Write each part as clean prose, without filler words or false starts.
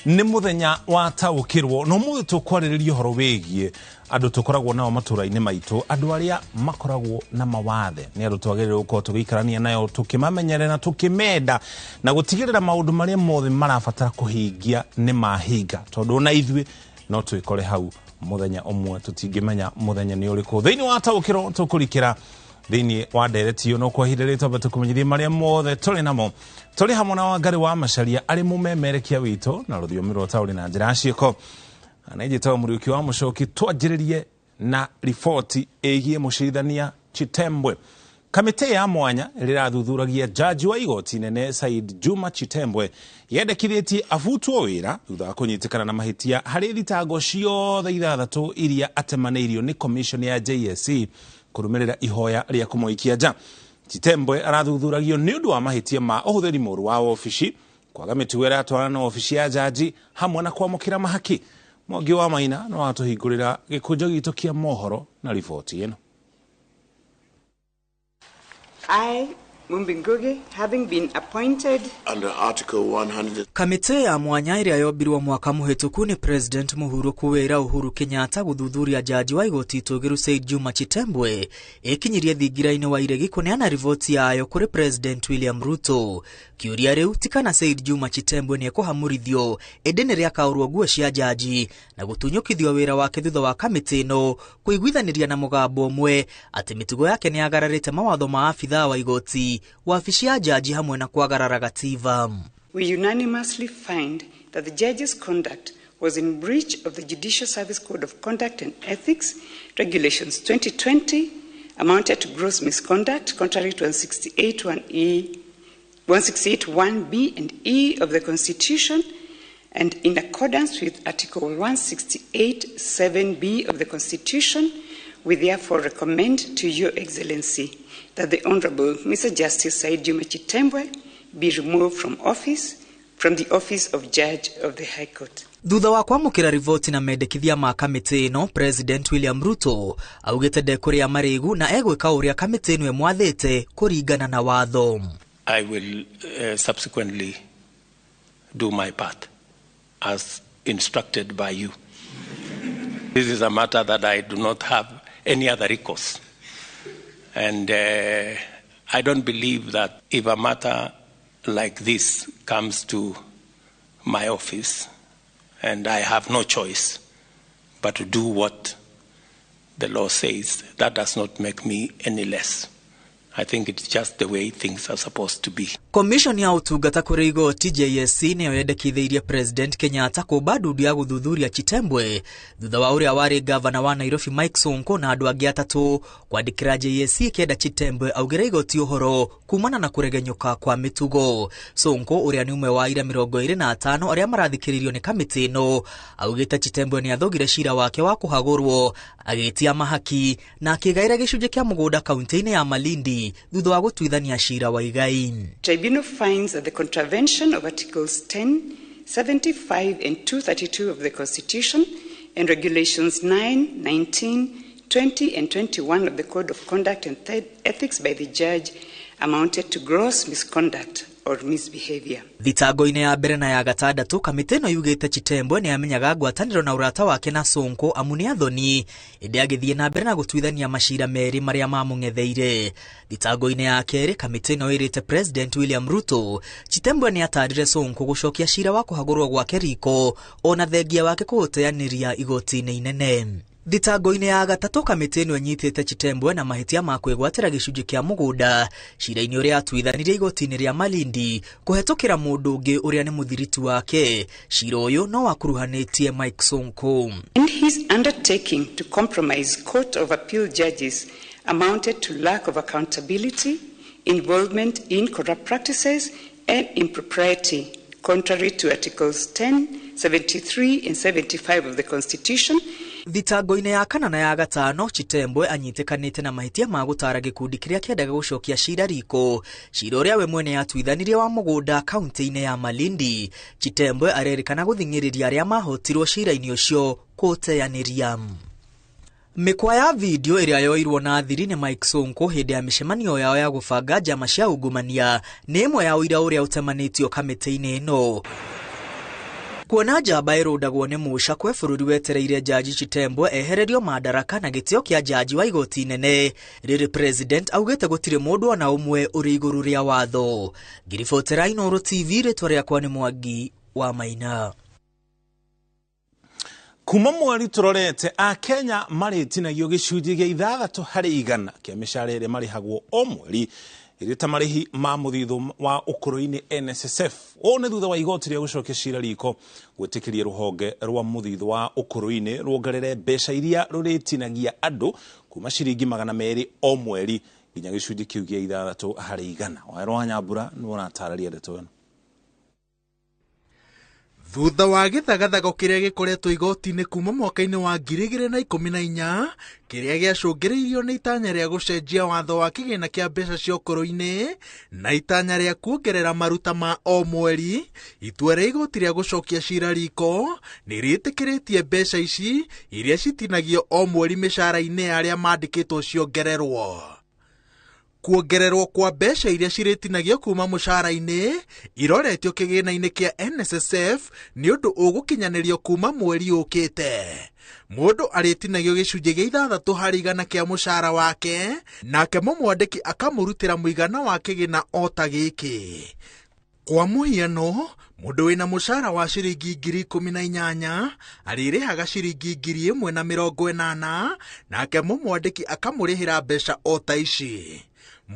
Nĩ mũthenya wa taũkĩrwo na ũmũthĩ tũkwarĩrĩria ũhoro wĩgiĩ andũ tũkoragwo nao matũra-inĩ maitũ, andũ arĩa makoragwo na mawathe. Nĩ andũ twagĩrĩirwo gũkorwo tũgĩikarania nayo, tũkĩmamenyerera na tũkĩmenda na gũtigĩrĩra maũndũ marĩa mothe marabatara kũhingia nĩ mahinga, tondũ ona ithuĩ no twĩkore hau mũthenya ũmwe, tũtingĩmenya mũthenya nĩ ũrĩkũ. Thĩinĩ wa taũkĩrwo tũkũrikĩra thĩinĩ wa ndereti ĩyo, no kwa ihinda rĩrĩ twambe tũkũmenyithie marĩa mothe tũrĩ namo. Tũrĩ hamwe na Wangarĩ wa Macharia arĩ mũmemerekia witũ na rũthiomi rwa taũri na njĩra ya ciĩko, na njĩtagwo Mũriũki wa Mũcoki. Twanjĩrĩrie na riboti ĩgiĩ mũcirithania Chitembwe. Kamĩtĩ ya mwanya ĩrĩa ĩrathuthuragia jaji wa igoti inene Said Juma Chitembwe yendekithĩtie abutwo wĩra thutha wa kũnyitĩkana na mahĩtia harĩ thitango ciothe ithathatũ iria atemanĩirio nĩ commission ya JSC kũrũmĩrĩra ihoya rĩa kũmũikia nja. Chitembwe arathuthuragio nĩ ũndũ wa mahĩtia ma ũhũthĩri mũũru wa wabici, kwaga mĩtugo ĩratwarana na wabici ya jaji, hamwe na kwamũkĩra mahaki. Mwangi wa Maina no atũhingũrĩra gĩkũnjo gitũ kĩa mohoro na riboti ĩno. I, Mumbi Ngugi, having been appointed under Article 100. Kamĩtĩ ya mwanya ĩrĩa yombirwo mwaka mũhĩtũku nĩ President Mũhuro Kuwĩra Uhuru Kenyatta gũthuthuria jaji wa igoti itũgĩru Said Juma Chitembwe ĩkinyirie thingira-inĩ wa iregi kũneana riboti yayo kũrĩ President William Ruto. Kĩũria rĩu ti kana Said Juma Chitembwe nĩekũhamũrithio, ĩndĩ nĩ rĩakaũrwo nguo cia jaji na gũtunyũkithio wĩra wake thutha wa kamĩtĩ ĩno kũiguithanĩria na mũgambo ũmwe atĩ mĩtugo yake nĩyagararĩte mawatho ma abithaa wa igoti, wabici ya jaji hamwe na kwagarara gatiba. We unanimously find that the judge's conduct was in breach of the Judicial Service Code of Conduct and Ethics, Regulations 2020, amounted to gross misconduct contrary to 168.1E, 168.1B and E of the Constitution, and in accordance with Article 168.7B of the Constitution, we therefore recommend to Your Excellency that the Honorable Mr. Justice Said Juma Chitembwe be removed from office, from the office of Judge of the High Court. Thutha wa kwamũkĩra riboti na mendekithia ma kamĩtĩ ĩno, President William Ruto augĩte ndekũrĩa marĩgu na egwĩka ũrĩa kamĩtĩ ĩno ĩmwathĩte kũringana na watho. I will subsequently do my part as instructed by you. This is a matter that I do not have any other recourse. And I don't believe that if a matter like this comes to my office and I have no choice but to do what the law says, that does not make me any less. I think it's just the way things are supposed to be. Commission ya ũtungata kũrĩ igoti JSC nĩyo yendekithĩirie President Kenyatta kũmba ndundu ya gũthuthuria Chitembwe thutha wa ũrĩa warĩ gavana wa Nairobi Mike Sonko na andũ angĩ atatũ kwandĩkĩra JSC ĩkĩenda Chitembwe augĩre igoti ũhoro kumana na kũregenyũka kwa mĩtugo. Sonko ũrĩa nĩ ũmwe wa aira 25 arĩa marathikĩrĩrio nĩ kamĩtĩ ĩno augĩte Chitembwe nĩ athogire cira wake wa kũhagũrwo agĩtia mahaki na akĩgaĩra gĩcunjĩ kĩa mũgũnda kaunti-inĩ ya Malindi thutha wa gũtuithania cira wa igai. Tribunal finds that the contravention of Articles 10, 75 and 232 of the Constitution and Regulations 9, 19, 20 and 21 of the Code of Conduct and Ethics by the judge amounted to gross misconduct or misbehavior. Thitango-inĩ ya mbere na ya gatandatũ, kamĩtĩ ĩno yugĩte Chitembwe nĩ amenyaga ngwatanĩro na ũrata wake na Sonko amu nĩ athoni, ĩndĩ agĩthiĩ na mbere na gũtuithania macira merĩ marĩa mamũng'etheire. Thitango-inĩ ya kerĩ, kamĩtĩ ĩno ĩrĩte President William Ruto Chitembwe nĩ atarire Sonko gũcokia cira wa kũhagũrwo gwake riko ona thengia wake kũũteanĩria igoti-inĩ inene. Thitango-inĩ ya gatatũ, kamĩtĩ ĩno ĩnyitĩte Chitembwe na mahĩtia ma kwĩgwatĩra gĩcunjĩ kĩa mũgũnda cira-inĩ ũrĩa atuithanirie igoti-inĩ rĩa Malindi kũhetũkĩra mũndũ ũngĩ ũrĩa nĩ mũthiritu wake. Cira ũyũ no wakuruhanĩtie Mike Sonko. And his undertaking to compromise Court of Appeal judges amounted to lack of accountability, involvement in corrupt practices and impropriety, contrary to Articles 10, 73 and 75 of the Constitution. Thitango-inĩ ya kana na ya gatano, Chitembwe anyitĩkanĩte na mahĩtia ma gũtara gĩkundi kĩrĩa kĩendaga gũcokia cira riko, cira ũrĩa we mwene atuithanirie wa mũgũnda kaunti-inĩ ya Malindi. Chitembwe arerĩkana gũthing'ĩrĩria arĩa mahotirwo cira-inĩ ũcio kũũteanĩria. Mĩkwa ya video ĩrĩa yoirwo na thiri nĩ Mike Sonko hĩndĩ ya mĩcemanio yao ya gũbanga njama cia ungumania nĩ ĩmwe ya ũira ũrĩa ũtemanĩtio kamĩtĩ-inĩ ĩno. Kuona njamba ĩrũndagwo nĩ mũca kwe bũrũri wetereire Jaji Chitembwe ehererio madaraka na gĩtĩo kĩa jaji wa igoti inene. Rĩrĩ president augĩte gũtirĩ mũndũ ona ũmwe ũrĩ igũrũ rĩa watho. Ngiribotera Inooro TV, rĩtwa rĩakwa nĩ Mwangi wa Maina. Kuma mweri turorete akenya marĩtinagio gĩcunjĩ gĩa 6% kĩa mĩcara ĩrĩa marĩhagwo o mweri ĩrĩ ta marĩhi ma mũthithũ wa ũkũrũ-inĩ NSSF. Ũũ nĩ thutha wa igoti rĩa gũcokia cira riko gwĩtĩkĩria rũhonge rwa mũthithũ wa ũkũrũ-inĩ ruongerere mbeca iria rũrĩtinagia andũ kuma ciringi 200 o mweri nginya gĩcunjĩ kĩu gĩa 6%. Wawerũ wa Nyambura nĩwe ũratarĩria ndeto ĩno. Thutha wa gĩthagathago kĩrĩa gĩkoretwo igoti-inĩ kuma mwaka-inĩ wa 2014 kĩrĩa gĩacũngĩrĩirio nĩ itanya rĩa gũcenjia watho wa kĩgĩna kĩa mbeca cia ũkũrũ-inĩ na itanya rĩa kuongerera maruta ma o mweri, itua rĩa igoti rĩa gũcokia cira riko nĩ rĩtĩkĩrĩtie mbeca ici iria citinagio o mweri mĩcara-inĩ ya arĩa mandĩkĩtwo ciongererwo. Kuongererwo kwa mbeca iria cirĩtinagio kuma mũcara-inĩ iroretio kĩgĩna-inĩ kĩa NSSF nĩ ũndũ ũgũkinyanĩrio kuma mweri ũkĩte. Mũndũ arĩtinagio gĩcunjĩ gĩa 6% kĩa mũcara wake, nake mũmwandĩki akamũrutĩra mũigana wa kĩgĩna o ta gĩkĩ. Kwa mũhiano, mũndũ wĩna mũcara wa ciringi 18,000 arĩrĩhaga ciringi 1,080, nake mũmwandĩki akamũrĩhĩra mbeca o ta ici.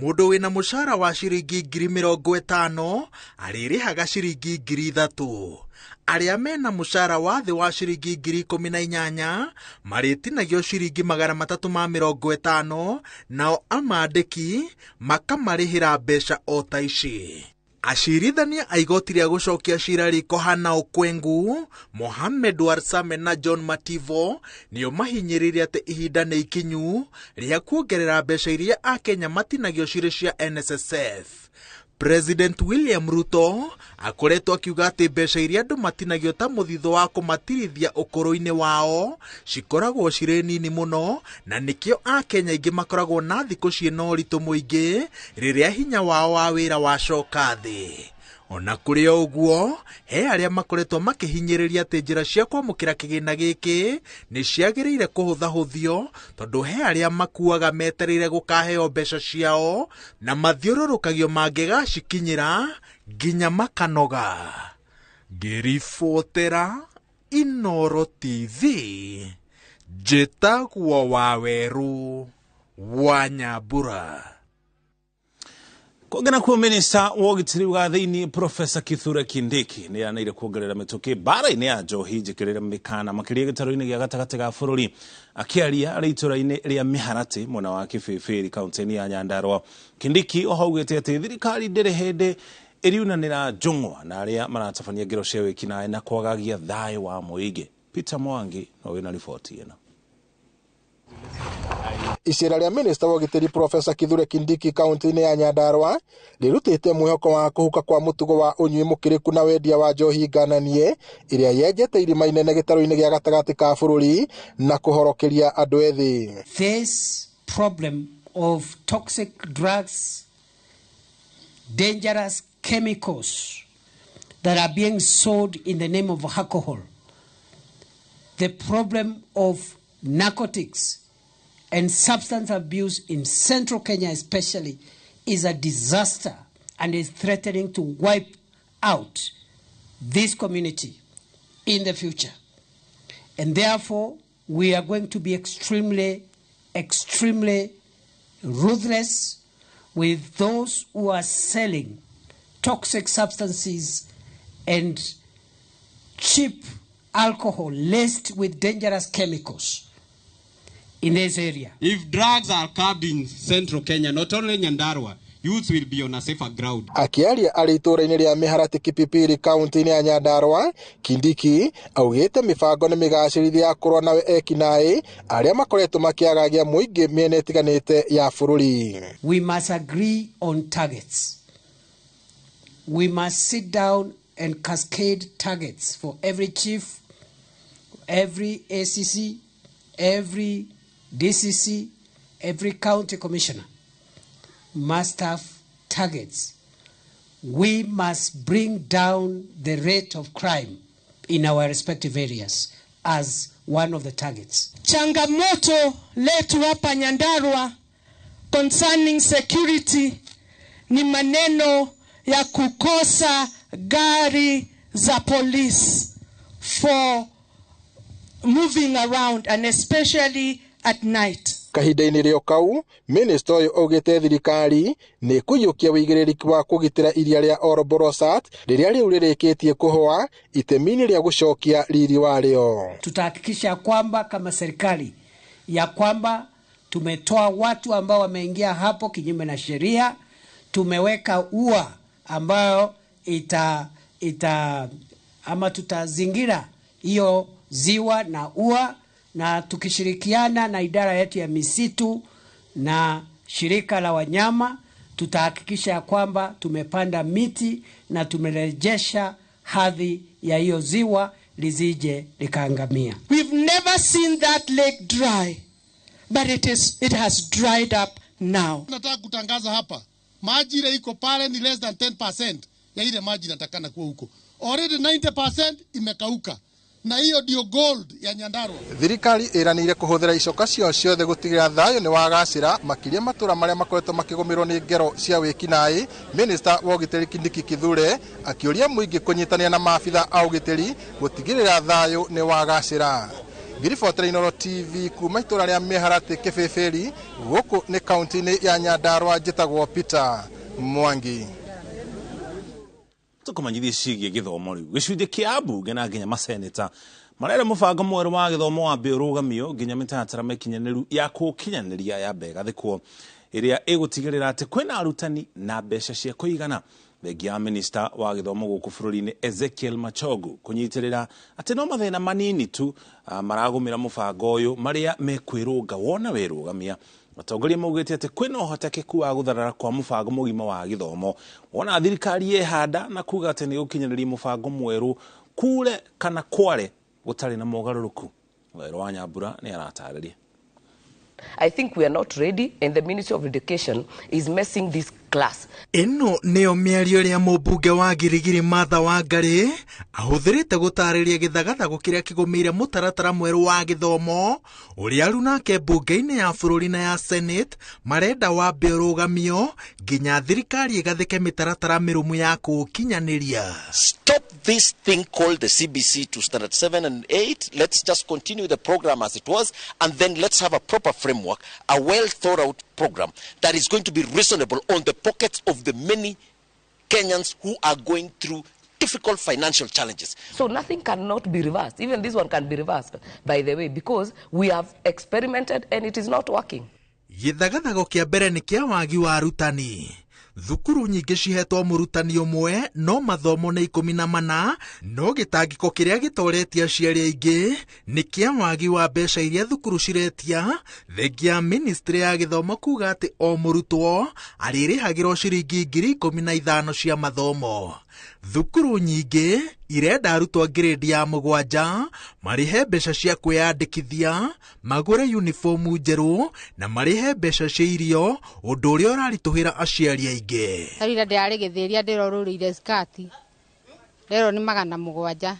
Mũndũ wĩna mũcara wa ciringi 50,000 arĩrĩhaga ciringi 3,000. Arĩa mena mũcara wa thĩ wa ciringi 18,000 marĩtinagio ciringi 350, nao amandĩki makamarĩhĩra mbeca o ta ici. Acirithania a igoti rĩa gũcokia cira riko Hana Okwengu, Mohamed Warsame na John Mativo nĩo mahinyĩrĩirie atĩ ihinda nĩ ikinyu rĩa kuongerera mbeca iria akenya matinagio cirĩ cia NSSF. President William Ruto akoretwo akiuga atĩ mbeca iria andũ matinagio ta mũthithũ wa kũmatirithia ũkũrũ-inĩ wao cikoragwo cirĩ nini mũno, na nĩkĩo akenya aingĩ makoragwo na thikũ ciĩna ũritũ mũingĩ rĩrĩa hinya wao wa wĩra wacoka thĩ. Ona kũrĩ o ũguo, he arĩa makoretwo makĩhinyĩrĩria atĩ njĩra cia kwamũkĩra kĩgĩna gĩkĩ nĩ ciagĩrĩire kũhũthahũthio, tondũ he arĩa makuaga metereire gũkaheo mbeca ciao na mathiũrũrũkagio mangĩgacikinyĩra nginya makanoga. Ngĩribotera Inooro TV, njĩtagwo Wawerũ wa Nyambura. Kũngĩ nakuo, minista wa ũgitĩri wa thĩinĩ Professor Kithure Kindiki nĩ aneire kuongerera mĩtũkĩ mbara-inĩ ya njohi njĩkĩrĩre mĩkana makĩria gĩtarũ-inĩ gĩa gatagatĩ ga bũrũri. Akĩaria arĩ itũra-inĩ rĩa Mĩharatĩ mwena wa Kĩbĩbĩri kaunti-inĩ ya Nyandarua, Kindiki oho augĩte atĩ thirikari ndĩrĩ hĩndĩ ĩriunanĩra njũng'wa na arĩa maratabania ngero cia wĩkinaĩ na kwagagia thayũ wa mũingĩ. Peter Mwangi no wĩna riboti ĩno. Icera rĩa minista wa ũgitĩri Professor Kithure Kindiki kaunti-inĩ ya Nyandarua rĩrutĩte mwĩhoko wa kũhuka kwa mũtugo wa ũnyui mũkĩrĩku na wendia wa njohi ngananie ĩrĩa yenjete irima inene gĩtarũ-inĩ gĩa gatagatĩ ka bũrũri na kũhorokeria andũ ethĩ. This problem of toxic drugs, dangerous chemicals that are being sold in the name of alcohol, the problem of narcotics and substance abuse in central Kenya especially is a disaster and is threatening to wipe out this community in the future. And therefore, we are going to be extremely, extremely ruthless with those who are selling toxic substances and cheap alcohol laced with dangerous chemicals in this area. If drugs are curbed in central Kenya, not only Nyandarua, youths will be on a safer ground. Akiaria arĩ itũũra-inĩ rĩa Mĩharatĩ Kipipiri kaunti-inĩ ya Nyandarua, Kindiki augĩte mĩbango nĩ mĩgacĩrithia ya kũrũa na ekinaĩ arĩa makoretwo makĩagagia mũingĩ mĩena ĩtiganĩte ya bũrũri. We must agree on targets. We must sit down and cascade targets for every chief, every ACC, every DCC, every county commissioner must have targets. We must bring down the rate of crime in our respective areas as one of the targets. Changamoto letu hapa Nyandarua concerning security ni maneno ya kukosa gari za police for moving around and especially at night. Kahinda-inĩ rĩo kau, minista ũyũ augĩte thirikari nĩ kũiyũkia wĩigĩrĩrĩki wa kũgitĩra iria rĩa Olbolosat rĩrĩa rĩu rĩrĩkĩtie kũhũa itemi-inĩ rĩa gũcokia riri warĩo. Tutahakikisha kwamba kama serikali ya kwamba tumetoa watu ambao wameingia hapo kinyume na sheria, tumeweka ua ambayo ita ama tutazingira hiyo ziwa na ua, na tukishirikiana na idara yetu ya misitu na shirika la wanyama tutahakikisha kwamba tumepanda miti na tumerejesha hadhi ya hiyo ziwa lisije likaangamia. We've never seen that lake dry, but it has dried up now. Nataka kutangaza hapa, maji ile iko pale ni less than 10% ya ile maji inatakana kuwa huko. Already 90% imekauka. Na hiyo ndio gold ya Nyandarua. Thirikari ĩranĩire kũhũthĩra icoka cio ciothe gũtigĩrĩra thayũ nĩ wagacĩra makĩria matũra marĩa makoretwo makĩgũmĩrwo nĩ ngero cia wĩkinaĩ. Minista wa ũgitĩri Kindiki Kithure akĩũria mũingĩ kũnyitanĩra na maabitha a ũgitĩri gũtigĩrĩra thayũ nĩ wagacĩra. Ngiribotera Inooro TV kuma itũra rĩa Mĩharatĩ Kĩbĩbĩri, gũkũ nĩ kaunti-inĩ ya Nyandarua, njĩtagwo Peter Mwangi. Tukumanyithie ciĩgiĩ gĩthomo rĩu gĩcunjĩ kĩa ambunge na nginya maseneta marera mũbango mwerũ wa gĩthomo wambe ũrũgamio nginya mĩtaratara mĩkinyanĩru ya kũũkinyanĩria yambe ĩgathĩkwo ĩrĩa ĩgũtigĩrĩra atĩ kwĩna arutani na mbeca cia kũigana. Thengia ya minista wa gĩthomo gũkũ bũrũri-inĩ Ezekiel Machogu kũnyitĩrĩra atĩ no mathĩna manini tu maragũmĩra mũbango ũyũ marĩa mekwĩrũnga wona wĩrũgamia. Atongoria maugĩte atĩ kwĩna ũhotekeku wa gũtharara kwa mũbango mũgima wa gĩthomo wona thirikari yehanda na kuga atĩ nĩ gũkinyanĩria mũbango mwerũ kure kana kware gũtarĩ na mogarũrũku. Werũ wa Nyambura nĩ aratarĩria. I think we are not ready, and the Ministry of Education is messing this class. Ĩno nĩyo mĩario ĩrĩa mũmbunge wa Girigiri Martha Wangari ahũthĩrĩte gũtarĩria gĩthagathago kĩrĩa kĩgũmĩire mũtaratara mwerũ wa gĩthomo ũrĩa arunake mbunge-inĩ ya bũrũri na ya Senate marenda wambe ũrũgamio nginya thirikari ĩgathĩke mĩtaratara mĩrũmu ya kũũkinyanĩria. Stop this thing called the CBC to standard 7 and 8. Let's just continue the program as it was, and then let's have a proper framework, a well thought out program that is going to be reasonable on the pockets of the many Kenyans who are going through difficult financial challenges. So nothing cannot be reversed. Even this one can be reversed, by the way, because we have experimented and it is not working. Gĩthagathago kĩa mbere nĩ kĩa wagi wa arutani. Thukuru nyingĩ cihetwo mũrutani ũmwe no mathomo nĩ 14, no gĩtangĩko kĩrĩa gĩtoretie aciari aingĩ nĩ kĩa wagi wa mbeca iria thukuru ciretia. Thengia ministry ya gĩthomo kuga atĩ o mũrutwo arĩrĩhagĩrwo ciringi 15,000 cia mathomo. Thukuru nyingĩ irenda arutwo grade ya 7 marĩhe mbeca cia kwĩyandĩkithia, magũre uniformu njerũ na marĩhe mbeca cia irio, ũndũ ũrĩa ũraritũhĩra aciari aingĩ. Tarira ndĩrarĩ gĩthĩria ndĩrorũrĩire skati rero nĩ 700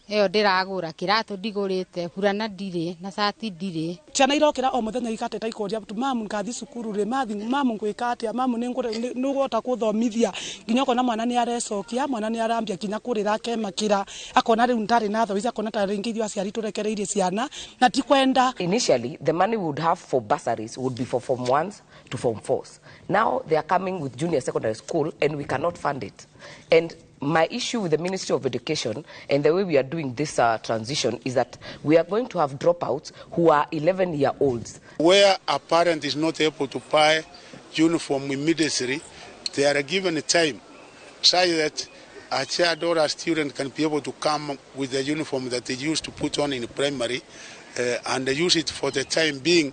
ĩyo ndĩragũra, kĩratũ ndigũrĩte, burana ndirĩ na cati ndirĩ. Ciana irokĩra o mũthenya igateta ikoria mamu ngathi cukuru rĩ, mamu ngwĩka atĩa, mamu nĩngũhota kũthomithia, nginya ũkona mwana nĩ arecokia, mwana nĩ arambia nginya kũrĩra akemakĩra, akona rĩu ndarĩ na tho ici, akona ta rĩngĩ ithuĩ aciari tũrekereirie ciana na ti kwenda. Initially the money we would have for bursaries would be for form 1s to form 4s. Now they are coming with junior secondary school and we cannot fund it. And my issue with the Ministry of Education and the way we are doing this transition is that we are going to have dropouts who are 11-year-olds. Where a parent is not able to buy uniform immediately, they are given a time such that a child or a student can be able to come with the uniform that they used to put on in primary and they use it for the time being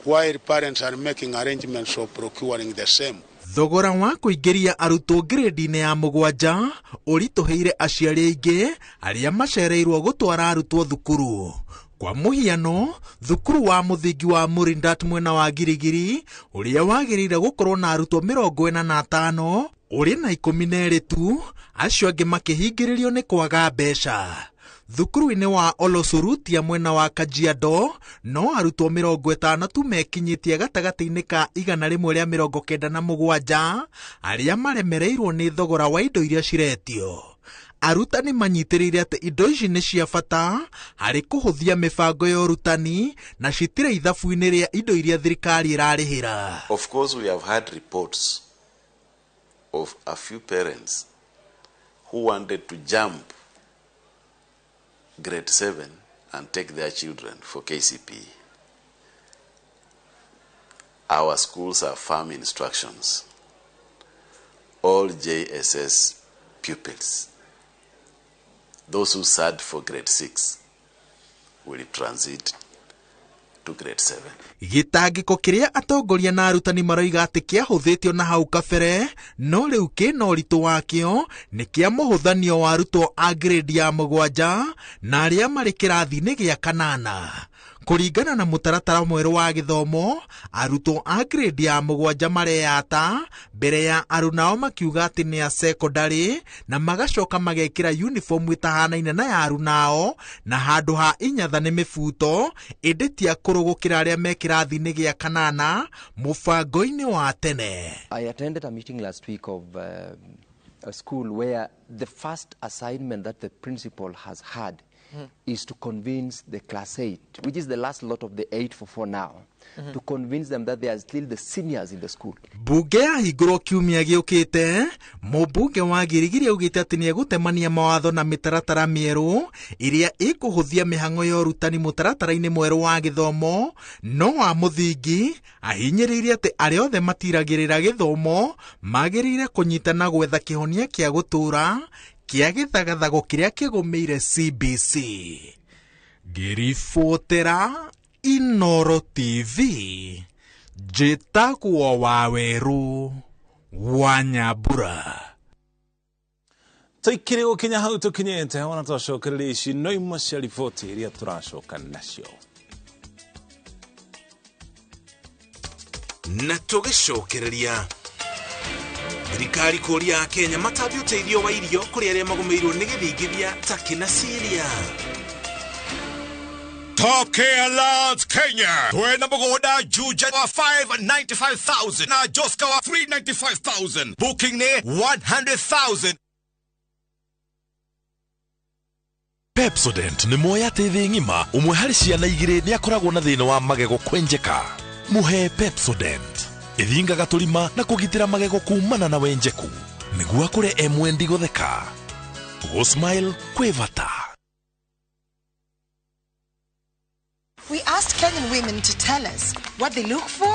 while parents are making arrangements for procuring the same. Thogora wa kũingĩria arutwo grade-inĩ ya 7 ũritũhĩire aciari aingĩ arĩa macereirwo gũtwara arutwo thukuru. Kwa mũhiano, thukuru wa mũthingi wa Mũrindat mwena wa Girigiri ũrĩa wagĩrĩire gũkorwo na arutwo 45 ũrĩ na 12 tu, acio angĩ makĩhingĩrĩrio nĩ kwaga mbeca. Thukuru-inĩ wa Olosurutia mwena wa Kajiado no arutwo 50 tu mekinyĩtie gatagatĩ-inĩ ka 197 arĩa maremereirwo nĩ thogora wa indo iria ciretio. Arutani manyitĩrĩire atĩ indo ici nĩ cia bata harĩ kũhũthia mĩbango ya ũrutani na citirĩ ithabu-inĩ rĩa indo iria thirikari ĩrarĩhĩra. Of course, we have had reports of a few parents who wanted to jump grade 7 and take their children for KCPE. Our schools have firm instructions. All JSS pupils, those who sat for grade 6, will transit to grade 7. Gĩtangĩko kĩrĩa atongoria na arutani maroiga atĩ kĩahũthĩtio na hau kabere no rĩu kĩna ũritũ wakĩo nĩ kĩa mũhũthanio wa arutwo a grade ya 7 na arĩa marĩ kĩrathi-inĩ gĩa 8. Kũringana na mũtaratara mwerũ wa gĩthomo, arutwo a grade ya 7 mareyata mbere ya arunao makiuga atĩ nĩ a secondary na magacoka magekĩra uniform ĩtahanaine na ya arunao na handũ ha inyatha nĩ mĩbuto ĩndĩ ti akũrũ gũkĩra arĩa me kĩrathi-inĩ gĩa 8 mũbango-inĩ wa tene. I attended a meeting last week of a school where the first assignment that the principal has had is to convince the class 8, which is the last lot of the 844 now, to convince them that they are still the seniors in the school. Bunge yahingũrwo kiumia gĩũkĩte, mũmbunge wa Girigiri augĩte atĩ nĩegũtemania mawatho na mĩtaratara mĩerũ ĩrĩa ĩkũhũthia mĩhang'o ya ũrutani mũtaratara-inĩ mwerũ wa gĩthomo, no wa mũthingi ahinyĩrĩirie atĩ arĩa othe matiragĩrĩra gĩthomo magĩrĩire kũnyitana gwetha kĩhonia kĩa gũtũũra kĩa gĩthagathago kĩrĩa kĩgũmĩire CBC. Ngĩribotera Inoro TV, njĩtagwo Wawerũ wa Nyambura. Tũikĩrĩ gũkinya hau tũkinyĩte ona twacokereria ici no imwe cia riboti iria tũracoka nacio. Na tũgĩcokereria thirikari kũria Kenya matambie ũteithio wa irio kũrĩ arĩa magũmĩirwo nĩ gĩthingithia Turkey na Syria. Top Care Lands Kenya. Twena mũgũnda Juja wa 595,000 na Joska wa 395,000. Booking ni 100,000. Pepsodent nĩ moya atĩ thĩ ng'ima ũmwe harĩ ciana igĩrĩ nĩ akoragwo na thĩna wa magego kwenjeka. Mũhe Pepsodent ĩthingaga tũrima na kũgitĩra magego kumana na wenjeku nĩguo akũre e mwendi gũtheka. Gũ-smile kwĩ bata. We asked Kenyan women to tell us what they look for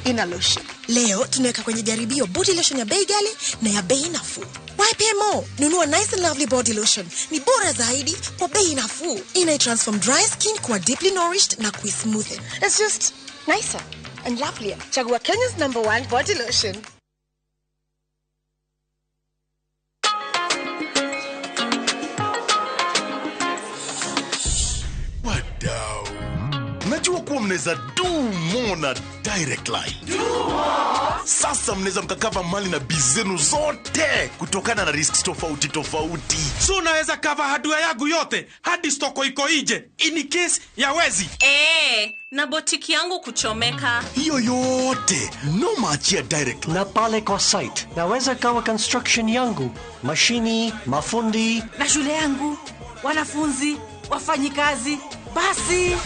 in a lotion. Leo tunaweka kwenye jaribio body lotion ya bei ghali na ya bei nafuu. YPMO, nunua nice and lovely body lotion. Ni bora zaidi kwa bei nafuu. Ina transform dry skin kuwa deeply nourished na kuismoothen. It's just nicer and lovelier. Chagua Kenya's #1 body lotion. Wadau, najua kuwa mnaweza do more na Direct Line. Do more. Sasa mnaweza mkakava mali na biz zenu zote kutokana na risks tofauti tofauti. So unaweza cover hardware yangu yote hadi stoko iko nje in case ya wezi. Na botiki yangu kuchomeka. Hiyo yote no maachia Direct Line. Na pale kwa site naweza kawa construction yangu, mashini, mafundi na shule yangu, wanafunzi, wafanyikazi. Basi.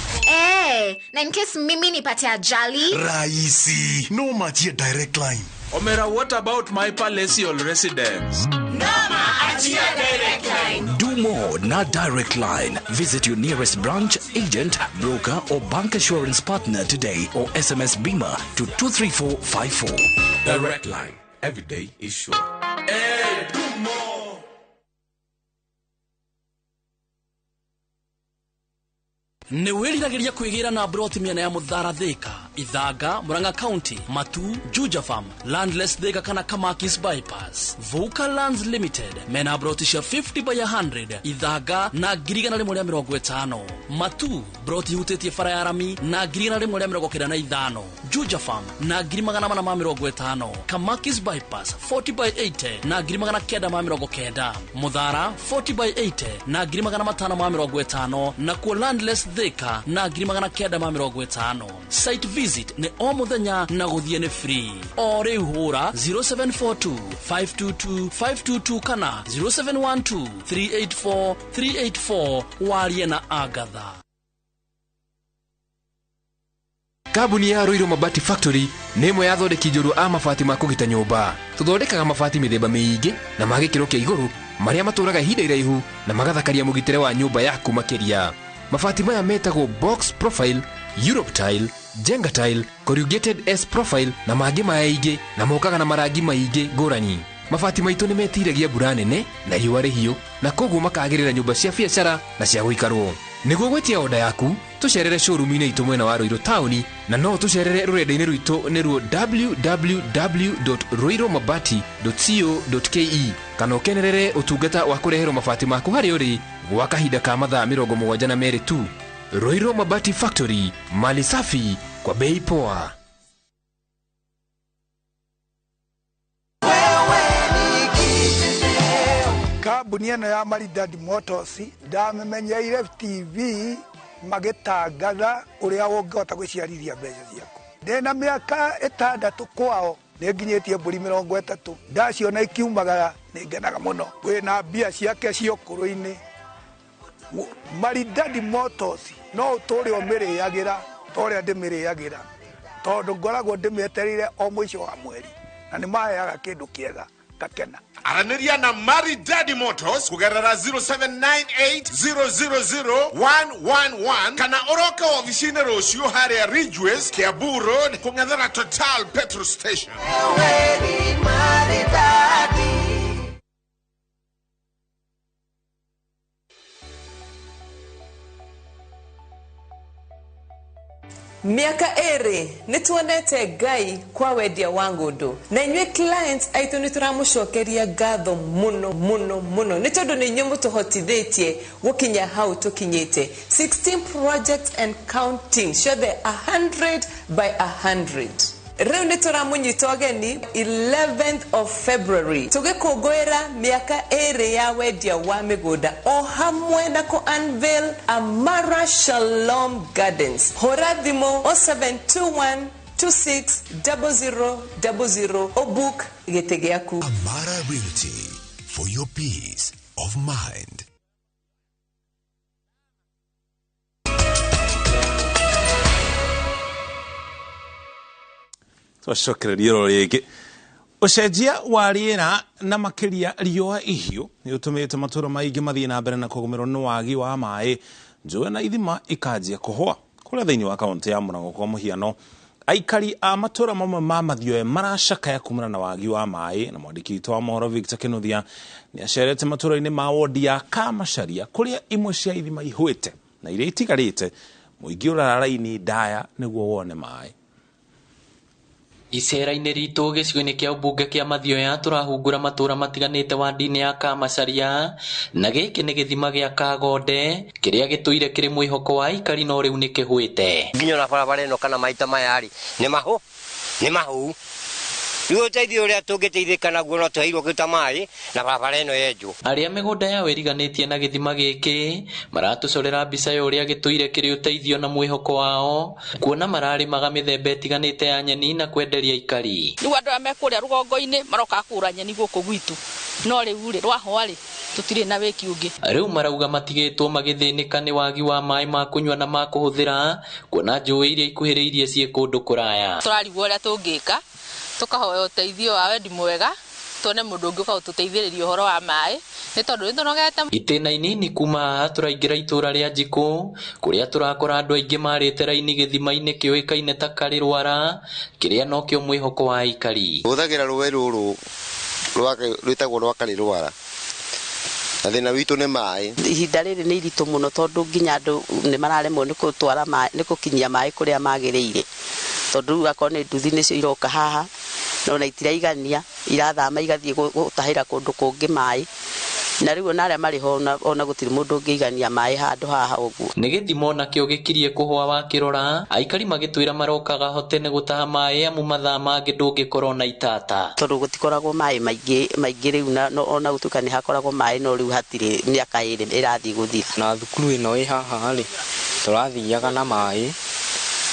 Na in case mimi nipate ajali. Raisi, no maachia Direct Line. Omera, what about my palatial residence? Noma achia Direct Line. Do more na Direct Line. Visit your nearest branch, agent, broker or bank assurance partner today or SMS BIMA to 23454. Direct Line. Every day is sure. Hey, do more. Nĩ wĩriragĩria kwĩgĩra na broti mĩena ya Mũthara Thĩka Ithanga, Murang'a County, Matu, Juja Farm, Landless Thika kana Kamakis Bypass. Vuka Lands Limited mena broti cia 50 by 100 Ithanga na 150,000. Matu broti hutĩtie bara ya rami na 195,000. Juja Farm na 450,000. Kamakis Bypass 40 by 80 na 990,000. Muthara 40 by 80 na 550,000 na kuo Landless Thika na 950,000. Site visit ni o muthenya na guthie ni free. O riu hura 0742 522 522 kana 0712 384 384 warie na Agatha. Kambuni ya Ruiru Mabati Factory nĩ ĩmwe ya athondeki njorua a mabati ma kũgita nyũmba. Tũthondekaga mabati mĩthemba mĩingĩ na ma gĩkĩro kĩa igũrũ marĩa matũraga ihinda iraihu na magathakaria mũgitĩre wa nyũmba yaku makĩria. Mabati maya metagwo box profile, Europe tile, Jenga tile, corrugated S profile na mangĩ maingĩ na mokaga na marangi maingĩ ngũrani. Mabati maitũ nĩ metiragia mbura nene na riũa rĩhiũ na koguo makagĩrĩra nyũmba cia biacara na cia gũikarwo. Nĩguo gwĩtia oda yaku tũcerere showroom-inĩ itũ mwena wa Ruiru taũni na no tũcerere rũrenda-inĩ rwitũ nĩruo www.ruirumabati.co.ke kana ũkenerere ũtungata wa kũreherwo mabati maku harĩa ũrĩ gwa kahinda ka mathaa 72 tu. Ruiru Mabati Factory, mali safi kwa bei poa. Kambuni ĩno ya Maridadi Motors ndamĩmenyeire TV magĩtangatha ũrĩa ũngĩhota gwĩciarithia mbeca ciaku. Ndĩna mĩaka 6 kwao nĩnginyĩtie mbũri 30 ndaciona ikiumagara nĩngenaga mũno. Wĩna mbia ciake cia ũkũrũ-inĩ. Maridadi Motors no ũtũre ũmĩrĩagĩra ta ũrĩa ndĩmĩrĩagĩra tondũ ngoragwo ndĩmĩetereire o mũico wa mweri na nĩmaheaga kĩndũ kĩega ngakena. Aranĩria na Maridadi Motors kũgerera 0798000111 kana ũroke ofici-inĩ rũciũ harĩa Ridgeways, Kiambu Road, kũng'ethera Total petrol station. Miaka 2 nituonete Ngai kwa wendia wa ngũndũ na inyuĩ clients aitũ nĩ tũramũcokeria ngatho mũno mũno mũno nĩ tondũ nĩ inyuĩ mũtũhotithĩtie gũkinya hau tũkinyĩte. 16 projects and counting, ciothe 100 by 100. Rĩu nĩ tũramũnyita ũgeni 11th of February tũgĩkũngũĩra mĩaka 2 ya wendia wa mĩgũnda o hamwe na kũ unveil Amara Shalom Gardens. Hũra thimũ 0721 260000 ũbook gĩtĩ gĩaku. Amara Realty, for your peace of mind. Twacokereria ro rĩngĩ. Ũcenjia wa rĩera na makĩria riũa ihiũ nĩ ũtũmĩte matũũra maingĩ mathiĩ na mbere na kũgũmĩrwo nĩ wagi wa maĩ, njũĩ na ithima ikanjia kũhũa. Kũrĩa thĩinĩ wa kaũntĩ ya Mũrang'o kwa mũhiano, aikari a matũũra mamwe ma Mathioya maracakaya kumana na wagi wa maĩ, na mwandĩki witũ wa mohoro Victor Kinuthia nĩ acerete matũũra-inĩ ma wodi ya Kamacharia kũrĩa imwe cia ithima ihũĩte na iria itigarĩte mũingĩ ũrara raini ndaya nĩguo wone maĩ. Icera-inĩ ritũ gĩcigo-inĩ kĩa ũmbunge kĩa Mathioya tũrahungura matũũra matiganĩte wandi-inĩ ya Kamacharia na gĩkĩ nĩ gĩthima gĩa Kagonde kĩrĩa gĩtũire kĩrĩ mwĩhoko wa aikari no rĩu nĩ kĩhũĩte. Nginya ona barabara ĩno kana maita maya rĩ nĩ mahũ rĩu ũteithio ũrĩa tũngĩteithĩka naguo no tũheirwo kĩndũ ta maĩ na barabara ĩno yenjwo. Arĩa mĩgũnda yao ĩriganĩtie na gĩthima gĩkĩ maratũcorera mbica ya ũrĩa gĩtũire kĩrĩ ũteithio na mwĩhoko wao kuona mararĩmaga mĩthemba ĩtiganĩte ya nyeni na kwenderia aikari. Rĩu andũ aya me kũrĩa rũgongo-inĩ maroka kũgũra nyeni gũkũ gwitũ no rĩu rĩ rwahwa rĩ tũtirĩ na wĩki ũngĩ. Rĩu marauga matigĩtwo magĩthĩnĩka nĩ wagi wa maĩ ma kũnyua na ma kũhũthĩra kuona njũĩ iria ikuhĩrĩirie ciĩ kũndũ kũraya. Tũrarigwo ũrĩa tũngĩka tũkahoya ũteithio wa wendi mwega tuone mũndũ ũngĩ ũka gũtũteithĩrĩria ũhoro wa maĩ nĩ tondũ nĩ tũnogete. Itĩna inini kuma haha tũraingĩra itũũra rĩa Njikũ kũrĩa tũrakora andũ aingĩ marĩte raini gĩthima-inĩ kĩũĩkaine ta Karĩrwara kĩrĩa nokĩo mwĩhoko wa aikari. Hũthagĩra rũĩ rũrũ rwĩtagwo rwa Karĩrwara na thĩna witũ nĩ maĩ. Ihinda rĩrĩ nĩ iritũ mũno tondũ nginya andũ nĩ mararemwo nĩ gũtwara maĩ nĩ gũkinyia maĩ kũrĩa magĩrĩire. Tondũ rĩu akorwo nĩ nduthi nĩcio iroka haha, no na itiraigania, irathama igathiĩ gũtahĩra kũndũ kũngĩ maĩ. Na rĩu ona arĩa marĩ ho ona gũtirĩ mũndũ ũngĩigania maĩ handũ haha ũguo. Nĩ gĩthimo nakĩo gĩkirie kũhũa wakĩrora, aikari magĩtwĩra marokaga ho tene gũtaha maĩ amu mathaa mangĩ ndũngĩkorwo na itata. Tondũ gũtikoragwo maĩ maingĩ maingĩ rĩu na no, ona gũtuĩka nĩ hakoragwo maĩ no rĩu hatirĩ mĩaka ĩrĩ ĩrathiĩ gũthira. Na thukuru ĩno ĩ haha rĩ, tũrathiaga na maĩ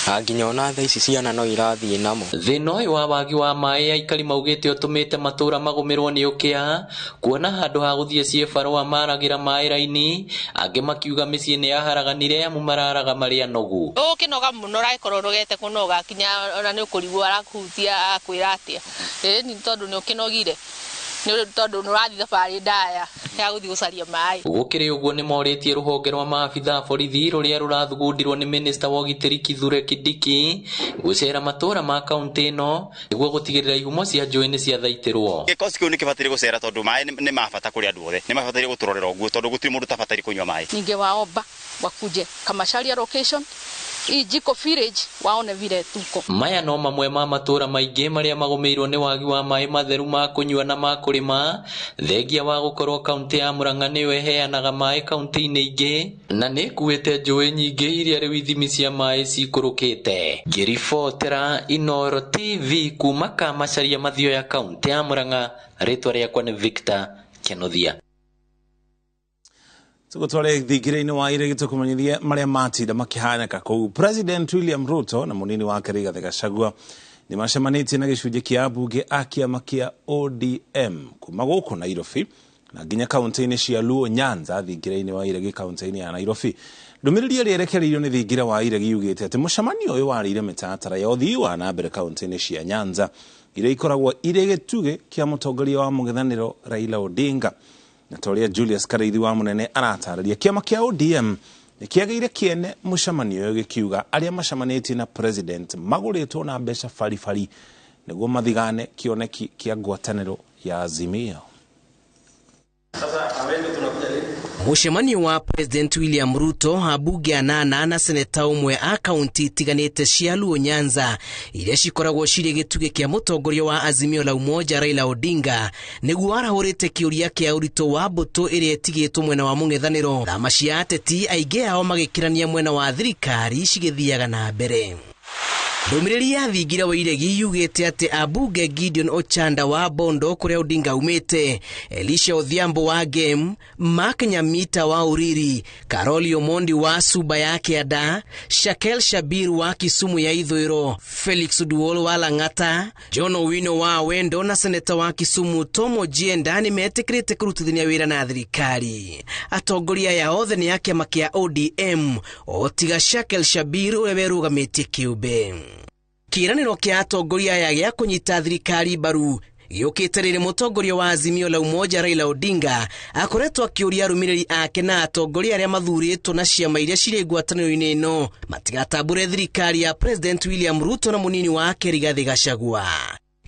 na nginya ona thaa ici ciana no irathiĩ namo. Thĩna ũyũ wa wagi wa maĩ aikari maugĩte ũtũmĩte matũũra magũmĩrwo nĩ ũkĩa, kuona handũ ha gũthiĩ ciĩbarũa maragĩra maĩ raini, angĩ makiuga mĩciĩ nĩ yaharaganire amu mararaga marĩ anogu. Ũkĩnoga mũno ũragĩkorwo ũrogete kũnoga kinya ona nĩ ũkũrigwo arakuhutia akwĩra atĩa. Ĩni tondũ nĩ ũkĩnogire, nĩ tondũ nĩ ũrathiĩ thabarĩ ndaya ya gũthiĩ gũcaria maĩ. Gũkĩrĩ ũguo nĩ morĩtie rũhonge rwa maabitha a borithi rũrĩa rũrathugundirwo nĩ minista wa ũgitĩri Kithure Kindiki gũcera matũũra ma kaũntĩ ĩno nĩguo gũtigĩrĩra ihumo cia njũĩ nĩ ciathaitĩrwo. Gĩkosi kĩu nĩ kĩbataire gũcera tondũ maĩ nĩ ma bata kũrĩ andũ othe, nĩ mabataire gũtũrorera ũguo tondũ gũtirĩ mũndũ ũtabataire kũnyua maĩ. Ningewaomba wakuje Kamacharia location hii Jiko village waone vile tuko. Maya no mamwe ma matũũra maingĩ marĩa magũmĩirwo nĩ wagi wa maĩ matheru ma kũnyua na ma kũrĩma, thengia wa gũkorwo kaũntĩ ya Murang'a nĩyo ĩheanaga maĩ kaũntĩ-inĩ ingĩ na nĩ ĩkuĩte njũĩ nyingĩ iria rĩu ithimi cia maĩ cikũrũkĩte. Ngĩribotera Inooro TV kuma Kamacharia Mathioya kaũntĩ ya Murang'a, rĩtwa rĩakwa nĩ Victor Kenothia. Tugutware thingira-inĩ wa iregi tũkũmenyithie marĩa matinda makĩhanĩka kũu. President William Ruto na mũnini wake Rigathĩ Gachagua nĩ macemanĩtie na gĩcunjĩ kĩa ambunge a kĩama kĩa ODM kuma gũkũ Nairobi na nginya kaũntĩ-inĩ cia Luo Nyanza thingira-inĩ wa iregi kaũntĩ-inĩ ya Nairobi. Ndũmĩrĩri ĩrĩa ĩrekereirio nĩ thingira wa iregi yugĩte atĩ mũcemanio ũyũ warĩire mĩtaratara ya ũthii wa na mbere kaũntĩ-inĩ cia Nyanza iria ikoragwo irĩ gĩtugĩ kĩa mũtongoria wa mũng'ethanĩro Raila Odinga. Na ta ũrĩa Julius Karaithi wa mũnene aratarĩria, kĩama kĩa ODM nĩ kĩagĩire kĩene mũcemanio ũyũ gĩkiuga arĩa macemanĩtie na president magũrĩtwo na mbeca baribari nĩguo mathigane kĩoneki kĩa ngwatanĩro ya Azimio. Mũcemanio wa President William Ruto, ambunge anana na seneta ũmwe a kaunti itiganĩte cia Luo Nyanza iria cikoragwo cirĩ gĩtugĩ kĩa mũtongoria wa Azimio la Umoja Raila Odinga nĩguo arahũrĩte kĩũria kĩa ũritũ wa mbũtũ ĩrĩa ĩtigĩtwo mwena wa mũng'ethanĩro. Thama cia ateti aingĩ ao magĩkĩrania mwena wa thirikari cigĩthiaga na mbere. Ndũmĩrĩri ya thingira wa iregi yugĩte atĩ ambunge Gideon Ochanda wa Bondo kũrĩa Odinga aumĩte, Elisha Odhiambo wa Gem, Mark Nyamita wa Uriri, Caroli Omondi wa Suba ya Kĩanda, Shakel Shabir wa Kisumu ya Ithũĩro, Felix Duol wa Lang'ata, John Owino wa Wendo na seneta wa Kisumu Tom Ojienda nĩ metĩkĩrĩte kũrutithania wĩra na thirikari. Atongoria aya othe nĩ a kĩama kĩa ODM o tiga Shakel Shabir ũrĩa werũgamĩtie kĩũmbe. Kĩĩranĩro kĩa atongoria aya gĩa kũnyita thirikari mbaru gĩũkĩte rĩrĩ mũtongoria wa Azimio la Umoja Raila Odinga akoretwo akĩũria arũmĩrĩri ake na atongoria arĩa mathurĩtwo na ciama iria cirĩ ngwatanĩro-inĩ ĩno matigatambũre thirikari ya President William Ruto na mũnini wake Rigathĩ Gachagua.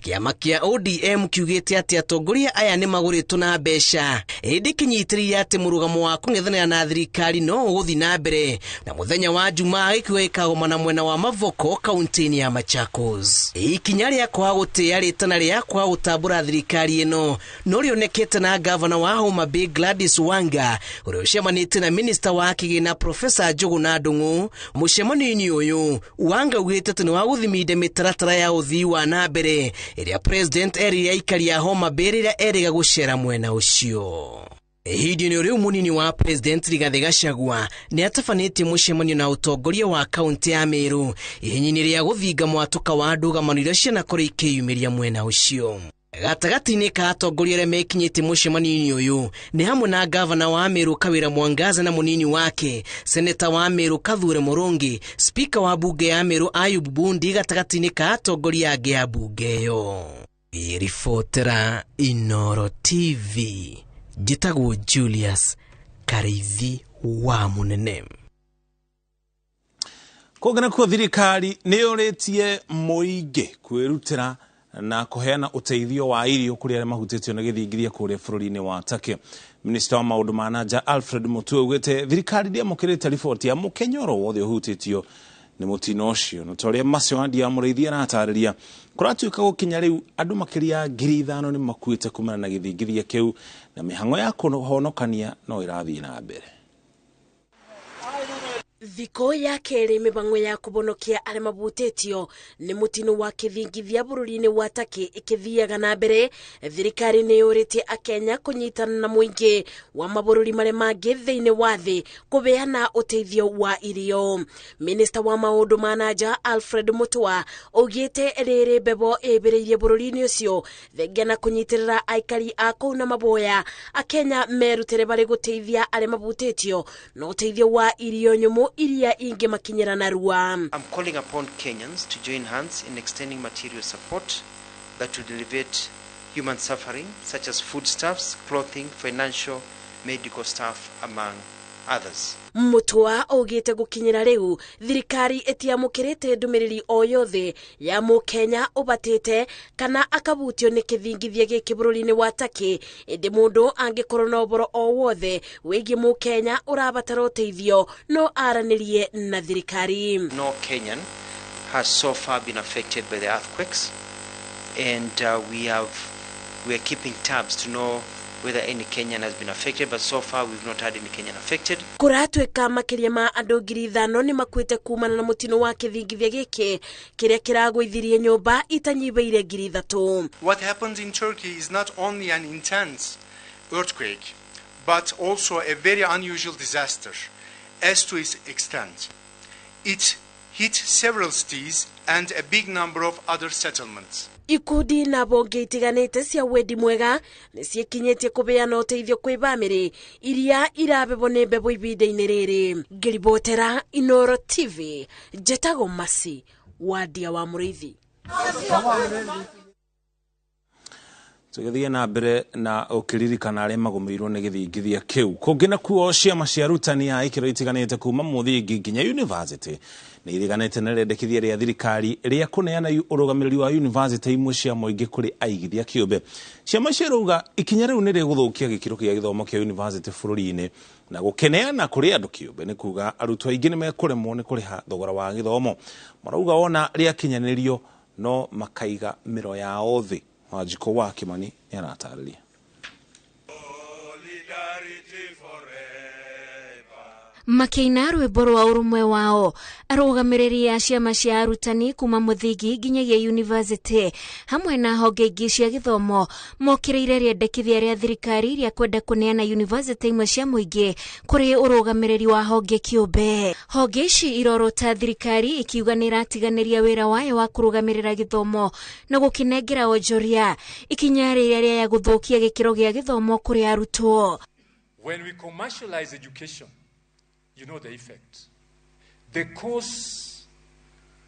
Kĩama kĩa ODM kiugĩte atĩ atongoria aya nĩ magũrĩtwo na mbeca, ĩndĩ kĩnyitĩrĩire atĩ mũrũgamo wa kũng'ethanĩra na thirikari no ũgũthiĩ na mbere, na mũthenya wa Jumaa gĩkuũ gĩkagomana mwena wa Mavoko kaunti-inĩ ya Machakos. Ikinya rĩa kwaga gũtĩĩa rĩtana rĩa kwaga gũtambũra thirikari ĩno no rĩonekete na gavana wa Homa Bay Gladys Wanga ũrĩa ũcemanĩtie na minista wa kĩgĩna Profesa Njũgũna Ndung'u. Mũcemanio-inĩ ũyũ Wanga augĩte atĩ nĩ wa gũthiminda mĩtaratara ya ũthii wa na mbere ĩrĩa President erire aikari a Homa Bay rĩrĩa erĩga gũcera mwena ũcio. Ihinda-inĩ rĩu mũnini wa President Rigathĩ Gachagua nĩ atabanĩtie mũcemanio na ũtongoria wa kaunti ya Meru ihenya-inĩ rĩa gũthinga mwatũka wa ndũgamano iria cianakorwo ikĩyumĩria mwena ũcio. Gatagatĩ-inĩ ka atongoria arĩa mekinyĩtie mũcemanio-inĩ ũyũ nĩ hamwe na gavana wa Meru Kawira Mwangaza na mũnini wake, seneta wa Meru Kathure Murungi, spika wa bunge ya Meru Ayub Bundi gatagatĩ-inĩ ka atongoria angĩ a bunge ĩyo. Ribotera Inooro TV, njĩtagwo Julius Karaithi wa Mũnene. Kũngĩ nakuo thirikari nĩ yũrĩtie mũingĩ kwĩrutĩra na kũheana ũteithio wa irio kũrĩ arĩa mahutĩtio nĩ gĩthingithia kũrĩa bũrũri-inĩ wa Turkey. Minista wa maũndũ ma na nja Alfred Mutua augĩte thirikari ndĩamũkĩrĩte riboti ya mũkenya oro wothe ũhutĩtio Nĩ mũtino ũcio na ta ũrĩa Macio Wandia Mũrĩithi aratarĩria, kũratuĩka gũkinya rĩu andũ makĩria 5,000 nĩ makuĩte kumana na gĩthingithia kĩu, na mĩhang'o ya kũhonokania no ĩrathiĩ na mbere. Thikũ ya kerĩ mĩbango ya kũbonokia arĩa mabutĩtio nĩ mũtino wa kĩthingithia bũrũri-inĩ wa Turkey ĩkĩthiaga na mbere. Thirikari nĩ yũrĩtie akenya kũnyitana na mũingĩ wa mabũrũri marĩa mangĩ thĩinĩ wa thĩ kũbeana ũteithio wa irio. Minista wa maũndũ ma nanja Alfred Mutua augĩte rĩrĩ mbebo ĩbĩrĩirie bũrũri-inĩ ũcio thengia na kũnyitĩrĩra aikari a kũu na maboya akenya merutĩre barĩ gũteithia arĩa mabutĩtio na ũteithio wa irio nyũmũ iria ingĩmakinyĩra narua. I'm calling upon Kenyans to join hands in extending material support that will alleviate human suffering, such as foodstuffs, clothing, financial, medical staff, among others. Mutua augĩte gũkinyĩra rĩu thirikari ĩtiamũkĩrĩte ndũmĩrĩri o yothe ya mũkenya ũbatĩte kana akabutio nĩ kĩthingithia gĩkĩ bũrũri-inĩ wa Turkey, ĩndĩ mũndũ angĩkorwo na ũhoro o wothe wĩgiĩ mũkenya ũrabatara ũteithio no aranĩrie na thirikari. No Kenyan has so far been affected by the earthquakes, and we are keeping tabs to know whether any Kenyan has been affected, but so far we've not had any Kenyan affected. Kũratuĩka makĩria ma andũ 5,000 nĩ makuĩte kumana na mũtino wa kĩthingithia gĩkĩ kĩrĩa kĩragũithirie nyũmba itanyihĩire 3,000. What happened in Turkey is not only an intense earthquake, but also a very unusual disaster as to its extent. It hit several cities and a big number of other settlements. Ikundi na bonge itiganĩte cia wendi mwega nĩ ciĩkinyĩtie kũbeana ũteithio kwĩ bamĩrĩ iria irabebwo nĩ mbebo ibinda-inĩ rĩrĩ. Ngĩribotera Inoro TV, njetagwo Masi Wandia wa Mũrĩithi. Tũgĩthiĩ na mbere na ũkĩririkana arĩa magũmĩirwo nĩ gĩthingithia kĩu. Kũngĩ nakuo ciama cia arutani a ikĩro itiganĩte kuma mũthingi nginya university nĩ iriganĩte na rĩendekithia rĩa thirikari rĩa kũneana ũrũgamĩrĩri wa university imwe cia mũingĩ kũrĩ aigithia kĩũmbe. Ciama icio irauga ikinya rĩu nĩ rĩgũthũkia gĩkĩro kĩa gĩthomo kĩa university bũrũri-inĩ, na gũkĩneana kũrĩ andũ kĩũmbe nĩ kuga arutwo aingĩ nĩ mekũremwo nĩ kũrĩha thogora wa gĩthomo. Marauga ona rĩakinyanĩrio no makaiga mĩro yao thĩ. Wanjikũ wa Kimani nĩ aratarĩria. Makĩina rwĩmbo rwa ũrũmwe wao, arũgamĩrĩri a ciama cia arutani kuma mũthingi nginyagia university hamwe na honge ingĩ cia gĩthomo mokĩrĩire rĩendekithia rĩa thirikari rĩa kwenda kũneana university imwe cia mũingĩ kũrĩ ũrũgamĩrĩri wa honge kĩũmbe. Honge ici irorota thirikari ikiuga nĩ ĩratiganĩria wĩra wayo wa kũrũgamĩrĩra gĩthomo na gũkĩnengera onjoria ikinya rĩrĩa rĩa gũthũkia gĩkĩro gĩa gĩthomo kũrĩ arutwo. When we commercialize education, you know the effect. The cause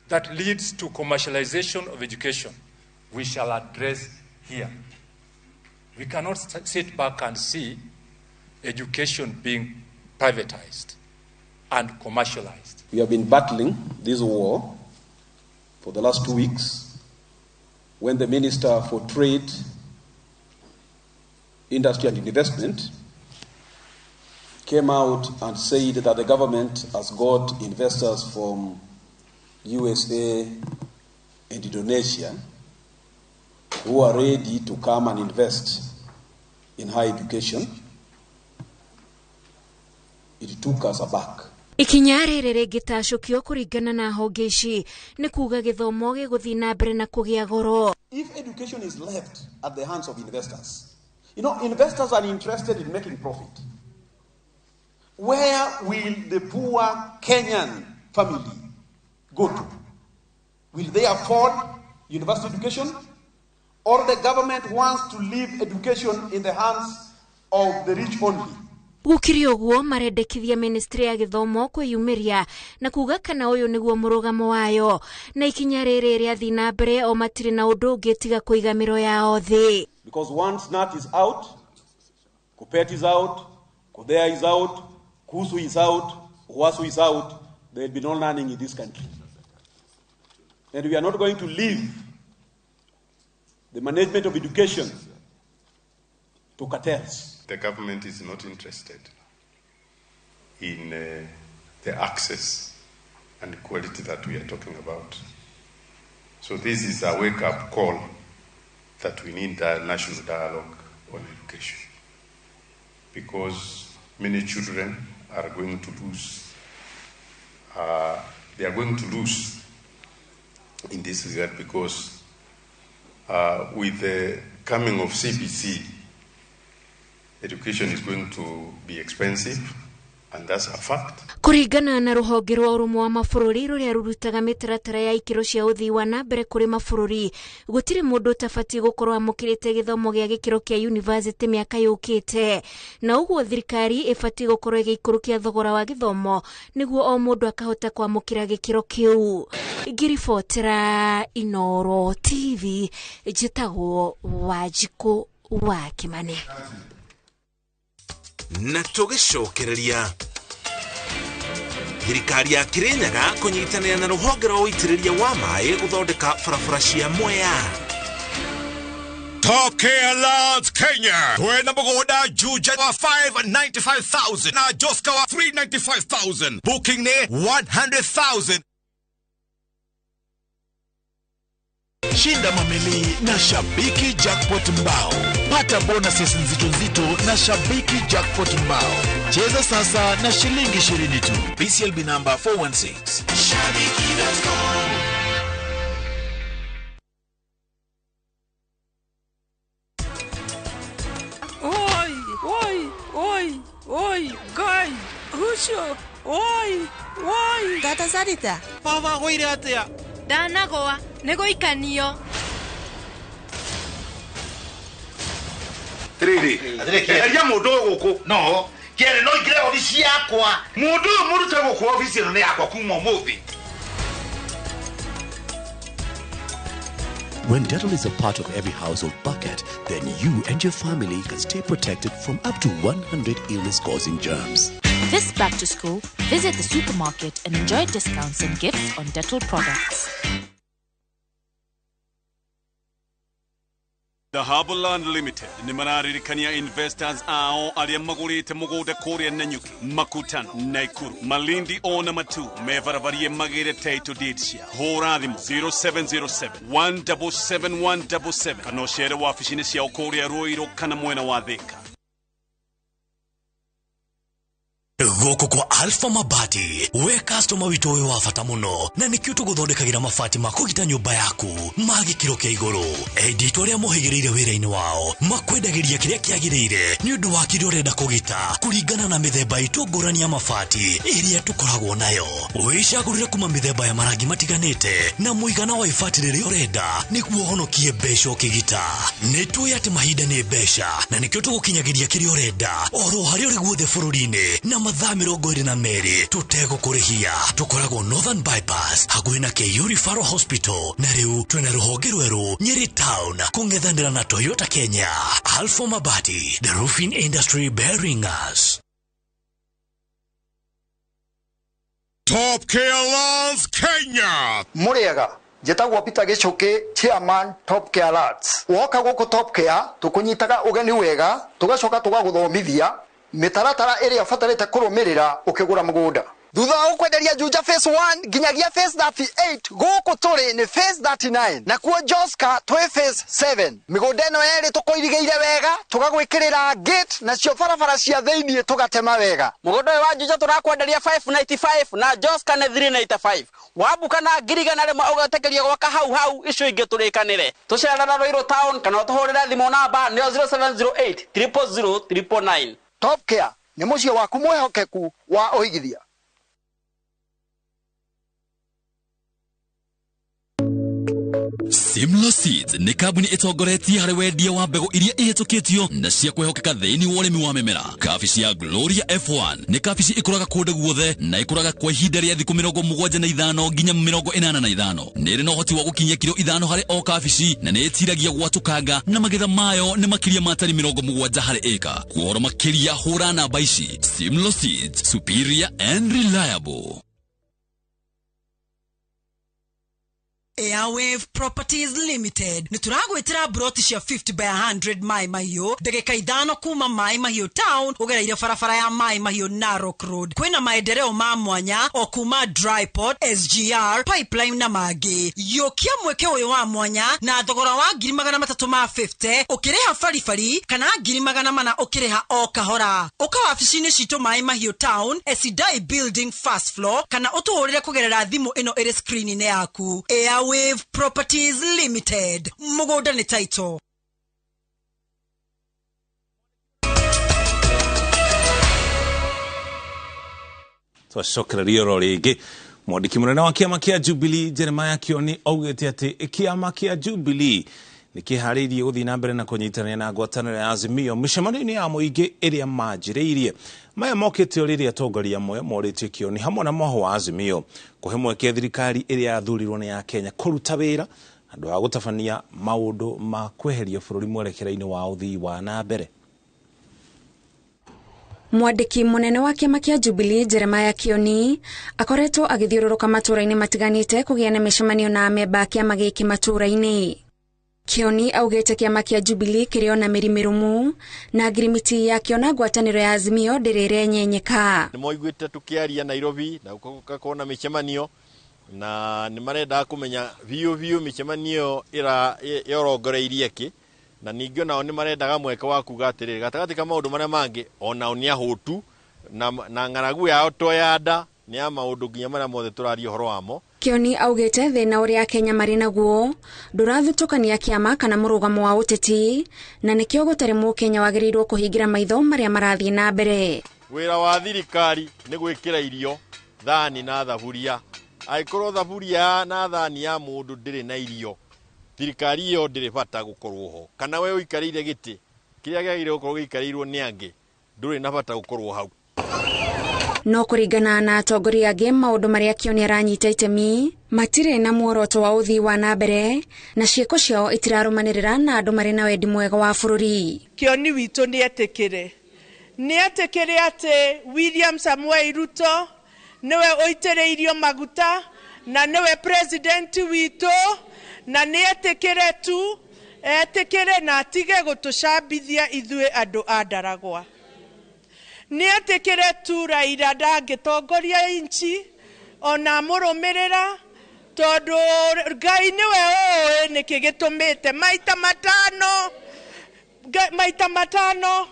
that leads to commercialization of education, we shall address here. We cannot sit back and see education being privatized and commercialized. We have been battling this war for the last 2 weeks when the Minister for Trade, Industry and Investment came out and said that the government has got investors from USA and Indonesia who are ready to come and invest in higher education. It took us aback. Ikinya rĩrĩ rĩngĩtacũkio kũringana na honge ici nĩ kuga gĩthomo gĩgũthiĩ na mbere na kũgĩa goro. If education is left at the hands of investors, you know, investors are interested in making profit. Where will the poor Kenyan family go to? Will they afford university education? Or the government wants to leave education in the hands of the rich only? Gũkĩrĩ ũguo marendekithia ministry ya gĩthomo kwĩyumĩria na kuga kana ũyũ nĩguo mũrũgamo wayo, na ikinya rĩrĩ rĩathiĩ na mbere o matirĩ na ũndũ ũngĩ tiga kũiga mĩro yao thĩ. Because once NAT is out, Kuppet is out, Kodea is out, Kusu is out, Uasu is out, there will be no learning in this country. And we are not going to leave the management of education to cartels. The government is not interested in the access and quality that we are talking about. So this is a wake-up call that we need a national dialogue on education, because many children are going to lose. They are going to lose in this regard, because with the coming of CBC, education is going to be expensive. And that's a fact. Kũringana na rũhonge rwa ũrũmwe wa mabũrũri rũrĩa rũrutaga mĩtaratara ya ikĩro cia ũthii wa na mbere kũrĩ mabũrũri, gũtirĩ mũndũ ũtabatiĩ gũkorwo amũkĩrĩte gĩthomo gĩa gĩkĩro kĩa yunivasĩtĩ mĩaka yũkĩte, na ũguo thirikari ĩbatiĩ gũkorwo ĩgĩikũrũkia thogora wa gĩthomo nĩguo o mũndũ akahota kwamũkĩra gĩkĩro kĩu. Ngĩribotera Inooro TV, njĩtagwo Wanjikũ wa Kĩmani. Na tũgĩcokereria thirikari ya Kirinyaga kũnyitanĩra na rũhonge rwa ũitĩrĩria wa maĩ gũthondeka barabara cia Mwea. Top Care Lands Kenya. Twena mũgũnda Juja wa 595,000 na Joska wa 395,000. Booking ne 100,000. Shinda mamili na Shabiki Jackpot Mbao. Pata bonuses nzito nzito na Shabiki Jackpot Mbao. Cheza sasa na shilingi 20 tu. BCLB number 416. Shabiki.com. Oi, oi, oi, oi, Ngai, ucio, oi, oi. Tata Sarita. Baba goire atia? Ndanagwa nĩ gũikanio. Atirĩrĩ, eheria mũndũ ũyũ gũkũ. No, kĩerĩ no ingĩre obici yakwa. Mũndũ ũyũ mũrute gũkũ obici ĩno nĩ yakwa kuma ũmũthĩ. When Dettol is a part of every household bucket, then you and your family can stay protected from up to 100 illness-causing germs. This back to school, visit the supermarket and enjoy discounts and gifts on Dettol products. The Harborland Limited nĩ mararirikania investors ao arĩa magũrĩte mũgũnda kũrĩa Nanyuki, Makutano, Naikuru, Malindi ona Matu mebarabarie magĩre title deed cia. Hũra thimũ 0707 177 177 kana ũcere wabici-inĩ ciao kũrĩa Ruiru kana mwena wa Thika. Gũkũ kwa Alpha Mabati, we customer witũ wĩ wa bata mũno, na nĩkĩo tũgũthondekagĩra mabati ma kũgita nyũmba yaku ma gĩkĩro kĩa igũrũ. Endia aitũ arĩa mohĩgĩrĩire wĩra-inĩ wao makwendagĩria kĩrĩa kĩagĩrĩire nĩ ũndũ wa kĩrĩa ũrenda kũgita kũringana na mĩthemba itũ ngũrani ya mabati ĩrĩa tũkoragwo nayo. Wĩcagũrĩre kuma mĩthemba ya marangi matiganĩte na mũigana wa ibati rĩrĩa ũrenda nĩguo ũhonokie mbeca ũkĩgita. Nĩ tũĩ atĩ mahinda nĩ mbeca na nĩkĩo tũgũkinyagĩria kĩrĩa ũrenda oro harĩa ũrĩ guothe bũrũri-inĩ na mathaa 22 tũtegũkũrĩhia. Tũkoragwo Northern Bypass hakuhĩ na KU Referral Hospital, na rĩu twĩna rũhonge rwerũ Nyeri Town kũng'ethanĩra na Toyota Kenya. Alpha Mabati, the roofing industry bearing us. Top Care Lands Kenya. Mũrĩega, njĩtagwo Peter Gĩchũkĩ, chairman Top Care Lands. Woka gũkũ Top Care tũkũnyitaga ũgeni wega, tũgacoka tũgagũthomithia mĩtaratara ĩrĩa ũbatarĩte kũrũmĩrĩra ũkĩgũra mũgũnda. Thutha wa gũkwenderia Juja phase 1 nginyagia phase 38, gũkũ tũrĩ nĩ phase 39, nakuo Joska twĩ phase 7. Mĩgũnda ĩno yerĩ tũkũirigĩire wega, tũgagwĩkĩrĩra gate, nacio barabara cia thĩiniĩ tũgatema wega. Mũgũnda ũyũ wa Juja tũrakwenderia 595 na Joska nĩ 395. Wambuka na 100,000 ũgetĩkĩrio gwaka hau hau, icio ingĩ tũrĩkanĩre. Tũcerera Ruiru Town kana ũtũhũrĩre thimũ namba nĩyo 0708 000 999. Top Care nĩ mũciĩ waku mwĩhokeku wa ũigithia. Simlo Seeds nĩ kambuni ĩtongoretie harĩ wendia wa mbegũ iria ihĩtũkĩtio na cia kwĩhokeka thĩinĩ wa ũrĩmi wa mĩmera. Kabici ya Gloria F1 nĩ kabici ĩkũraga kũndũ guothe na ĩkũraga kwa ihinda rĩa thikũ 75 nginya 85. Nĩ ĩrĩ na ũhoti wa gũkinyia kiro 5 harĩ o kabici na nĩ ĩtiragia gwatũkanga na magetha mayo nĩ makĩria ma tani 70 harĩ ĩka. Kuoro makĩria hũra namba ici. Simlo Seeds, superior and reliable. Airwave Properties Limited nĩ tũragwĩtĩra broti cia 50 by 100 Mai Mahiũ, ndagĩka 5 kuma Mai Mahiũ town ũgereire barabara ya Mai Mahiũ Narok Road. Kwĩna maendereo ma mwanya o kuma Dryport, SGR, Pipeline na mangĩ. Yũkia mweke ũyũ wa mwanya na thogora wa 350,000 ũkĩrĩha baribari kana 400,000 ũkĩrĩha o kahora. Ũka wabici-inĩ citũ Mai Mahiũ town, Esidai Building first floor, kana ũtũhũrĩre kũgerera thimũ ĩno ĩrĩ screen-inĩ yaku. Airwave Properties Limited, mũgũnda nĩ title. Twacokereria oro rĩngĩ. Mwandĩki mũnene wa kĩama kĩa Jubilee Jeremiah Kioni augĩte atĩ kĩama kĩa Jubilee nĩ kĩharĩirie gũthiĩ na mbere na kũnyitanĩra na ngwatanĩro ya Azimio mĩcemanio-inĩ ya mũingĩ ĩrĩa manjĩrĩirie. Maya mokĩte o rĩrĩa atongoria amwe morĩtie Kioni hamwe na mwaho wa Azimio kũhe mweke thirikari ĩrĩa yathurirwo nĩ ya Kenya kũruta wĩra handũ ha gũtabania maũndũ ma kweheria bũrũri mwerekera-inĩ wa ũthii wa na mbere. Mwandĩki mũnene wa kĩama kĩa Jubilee Jeremiah Kioni akoretwo agĩthiũrũrũka matũũra-inĩ matiganĩte kũgĩa na mĩcemanio na amemba a kĩama gĩkĩ matũũra-inĩ. Kioni augĩte kĩama kĩa Jubilee kĩrĩ ona mĩri mĩrũmu na ngirimiti yakĩo na ngwatanĩro ya Azimio ndĩrĩ ĩrenyenyeka. Nĩ moiguĩte tũkĩaria Nairobi na gũgakorwo na mĩcemanio na nĩ marendaga kũmenya biũ biũ mĩcemanio ĩyo ĩrongoreirie kĩ, na ningĩ onao nĩ marendaga mweke wa kuga atĩrĩrĩ gatagatĩ ka maũndũ marĩa mangĩ onao nĩ ahũtu na ng'aragu yao to ya nda nĩ ya maũndũ nginya marĩa mothe tũraria ũhoro wamo. Kioni augĩte thĩna ũrĩa Kenya marĩ naguo ndũrathutũkania kĩama kana mũrũgamo wa ũteti na nĩkĩo gũtarĩ mũkenya wagĩrĩirwo kũhingĩra maitho marĩa marathiĩ na mbere. Wĩra wa thirikari nĩ gwĩkĩra irio thani na thaburia. Angĩkorwo thaburia na thani ya mũndũ ndĩrĩ na irio, thirikari ĩyo ndĩrĩ bata gũkorwo ho. Kana we ũikarĩire gĩtĩ kĩrĩa kĩagĩrĩire gũkorwo gĩikarĩirwo nĩ angĩ, ndũrĩ na bata gũkorwo hau. No kũringana na atongoria angĩ, maũndũ marĩa Kioni aranyita itemi matirĩ na muoroto wa ũthii wa na mbere na ciĩko ciao itirarũmanĩrĩra na andũ marĩ na wendi mwega wa bũrũri. Kioni witũ nĩ etĩkĩre atĩ William Samoei Ruto nĩwe ũitĩrĩirio maguta na nĩwe president witũ, na nĩ etĩkĩre tu, etĩkĩre na atige gũtũcambithia ithuĩ andũ a Ndaragwa. Nĩ etĩkĩre tu Raila ndangĩtongoria inchi ona mũrũmĩrĩra, tondũ Ngai nĩwe ũĩ nĩkĩ gĩtũmĩte maita matano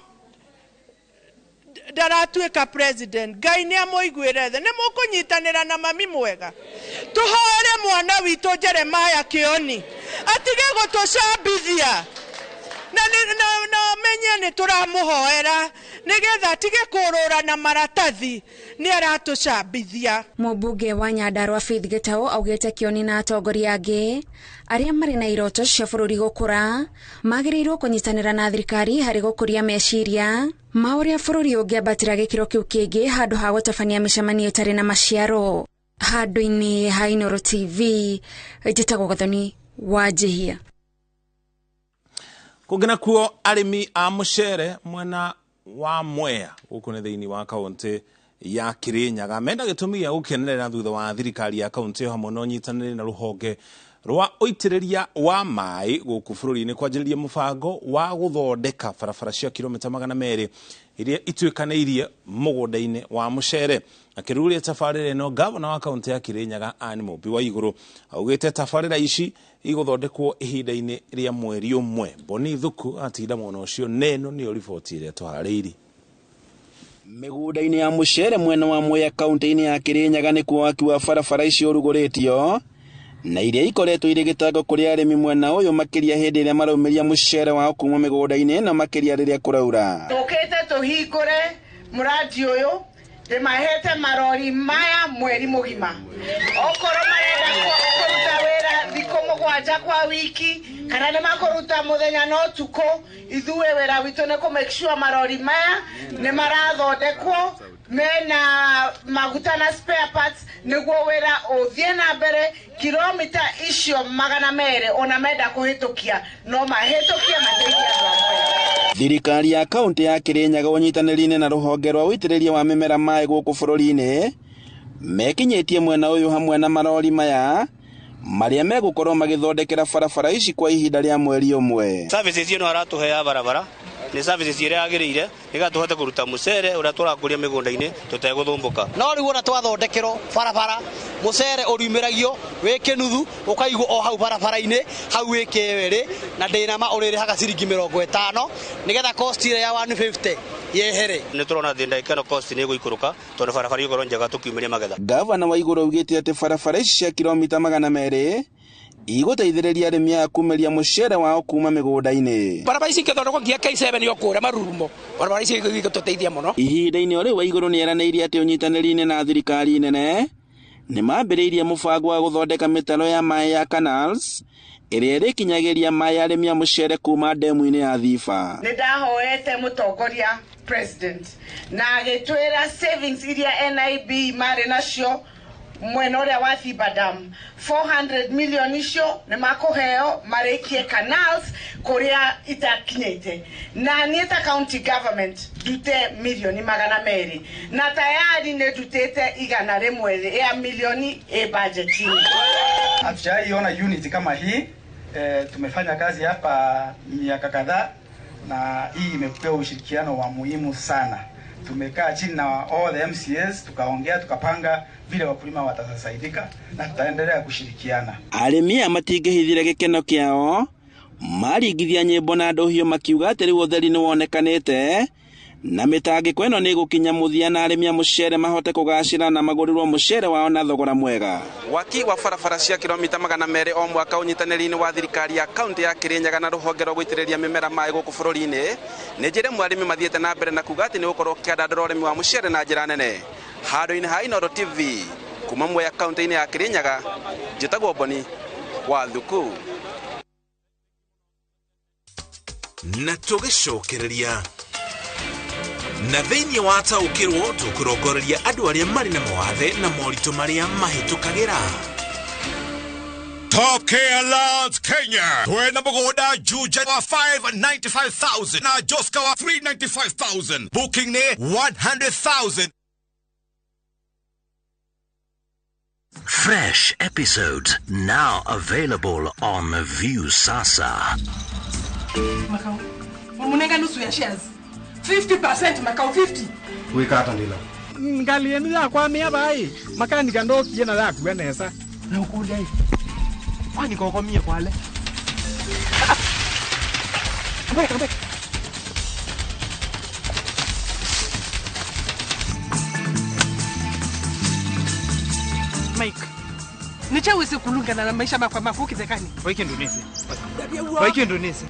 ndaratuĩka president. Ngai nĩ amũiguĩre tha. Nĩ mũkũnyitanĩra na mami mwega, tũhoere mwana witũ Jeremiah Kioni atige gũtũcambithia na menye nĩ tũramũhoera nĩgetha atige kũrũra na maratathi nĩ aratũcambithia. Mũmbunge wa Nyandarua Faith Gitau augĩte Kioni na atongoria angĩ arĩa marĩ na iroto cia bũrũri gũkũra magĩrĩirwo kũnyitanĩra na thirikari harĩ gũkũria meciria ma ũrĩa bũrũri ũngĩambatĩra gĩkĩro kĩu kĩngĩ handũ ha gũtabania mĩcemanio ĩtarĩ na maciaro. Handũ-inĩ ha Inooro TV, njĩtagwo Gathoni wa Njihia. Kũngĩ nakuo, arĩmi a mũcere mwena wa Mwea gũkũ nĩ thĩinĩ wa kaũntĩ ya Kirinyaga menda gĩtũmi gĩa gũkenerera thutha wa thirikari ya kaũntĩ ĩyo hamwe na ũnyitanĩri na rũhonge rwa ũitĩrĩria wa maĩ gũkũ bũrũri-inĩ kwanjĩrĩria mũbango wa gũthondeka barabara cia kilomita 200 iria ituĩkanĩirie mũgũnda-inĩ wa mũcere. Akĩruria tabarĩra ĩno, gavana wa kaũntĩ ya Kirinyaga Anne Mũmbi wa Igũrũ augĩte tabarĩra ici igũthondekwo ihinda-inĩ rĩa mweri ũmwe. Boni Thuku atinda mwena ũcio, neno nĩyo riboti ĩrĩa tũharĩirie. Mĩgũnda-inĩ ya mũcere mwena wa Mwea kaũntĩ-inĩ ya Kirinyaga nĩkuo waki wa barabara icio ũrugũrĩtio na iria ikoretwo irĩ gĩtango kũrĩ arĩmi mwena ũyũ, makĩria hĩndĩ ĩrĩa maraumĩria mũcere wao kuma mĩgũnda-inĩ ĩno, makĩria rĩrĩa kũraura. Tũkĩte tũhingũre mũrandi ũyũ, ndĩmahete marori maya mweri mũgima. Okorwo marenda kũruta wĩra thikũ 7 kwa wiki kana nĩ makũruta mũthenya na ũtukũ, ithuĩ wĩra witũ nĩ kũ make sure marori maya nĩ marathondekwo mena maguta na spare parts nĩguo wĩra ũthiĩ na mbere. Kilomita icio 200 ona menda kũhĩtũkia no mahĩtũkie mateithie andũ a Mwea. Thirikari ya kaũntĩ ya Kirinyaga ũnyitanĩri-inĩ na rũhonge rwa ũitĩrĩria wa mĩmera maĩ gũkũ bũrũri-inĩ mekinyĩtie mwena ũyũ hamwe na marori maya marĩa megũkorwo magĩthondekera barabara ici kwa ihinda rĩa mweri ũmwe. Services ĩno aratũhe ya barabara nĩ services ĩrĩa yagĩrĩire nĩgetha tũhote kũruta mũcere ũrĩa tũrakũria mĩgũnda-inĩ tũtegũthũmbũka. No rĩu ona twathondekerwo barabara mũcere ũriumĩragio wĩ kĩnuthu ũkaigwo o hau barabara-inĩ hau wĩ kĩwĩrĩ na ndĩna ma ũrĩrĩhaga ciringi 50 nĩgetha cost ĩrĩa ya 150 yehere. Nĩ tũrona atĩ ndagĩka ĩno cost nĩ ĩgũikũrũka tondũ barabara ĩgũkorwo njega tũkiumĩria magetha. Gavana Waiguru augĩte atĩ barabara ici cia kilomita 200 igũteithĩrĩria arĩmi aya kumĩria mũcere wao kuma mĩgũnda-inĩ. Barabara ici ingĩthondekwo nginya K7 yo kũrĩa marurumo, barabara ici igũtũteithia mũno. Ihinda-inĩ o rĩu Waiguru nĩeranĩire atĩ ũnyitanĩri-inĩ na thirikari nene nĩmambĩrĩirie mũbango wa gũthondeka mĩtaro ya maĩ ya canals ĩrĩa ĩrĩkinyagĩria maĩ arĩmi a mũcere kuma ndemu-inĩ ya Thiba. Nĩ ndahoete mũtongoria president na agĩtwĩra savings iria NIB marĩ nacio mwena ũrĩa wa Thiba Dam 400 million icio nĩ makũheo marĩkie canals kũrĩa itakinyĩte, na niĩ ta county government ndute milioni 200 na tayari nĩ ndutĩte 100 ya milioni ĩ budget-inĩ. Hatujaiona unity kama hii. Tumefanya kazi hapa miaka kadhaa na hii imekuwa ushirikiano wa muhimu sana. Tumekaa chini na all the MCAs tukaongea, tukapanga vile wakulima watasaidika na tutaendelea kushirikiana. Arĩmi aya matingĩhithire gĩkeno kĩao maringithia nyĩmbo na ndũhiũ makiuga atĩ rĩu ũtheri nĩwonekanĩte na mĩtangĩko ĩno nĩ ĩgũkinya mũthia na arĩmi a mũcere mahote kũgacĩra na magũrĩrwo mũcere wao na thogora mwega. Waki wa barabara cia kilomita 200 o mwaka ũnyitanĩri-inĩ wa thirikari ya kaunti ya Kirinyaga na rũhonge rwa gũitĩrĩria mĩmera maĩ gũkũ bũrũri-inĩ nĩ njĩra ĩmwe arĩmi mathiĩte na mbere na kuga atĩ nĩ gũkorwo ũkĩandandũra ũrĩmi wa mũcere na njĩra nene. Handũ-inĩ ha Inooro TV kuma Mwea kaunti-inĩ ya Kirinyaga, njĩtagwo Boni wa Thuku. Na tũgĩcokereria na thĩinĩ wa taũkĩrwo tũkũrongoreria andũ arĩa marĩ na mawathe na moritũ marĩa mahĩtũkagĩra. Top Care Lands Kenya twena mũgũnda Juja wa 595,000 na Joska wa 395,000, booking nĩ 100,000. Fresh episodes now available on View Sasa. Makau, wamunenga nusu ya shares. 50% Makau 50. Wikata ndila. Ngali yenu ya kwa mia bai. Makani kandoki yena la kuenesa. Na ukudai. Kwani kwa mia kwale. Mbeka. Mike, nichawezi kulungana na maisha makwa mafuki zekani. Waiki Indonesia. Waiki Indonesia.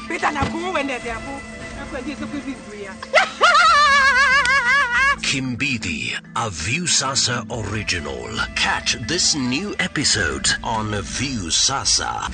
Pita na kuwende hapo. Kimbidi, a View Sasa original. Catch this new episode on View Sasa.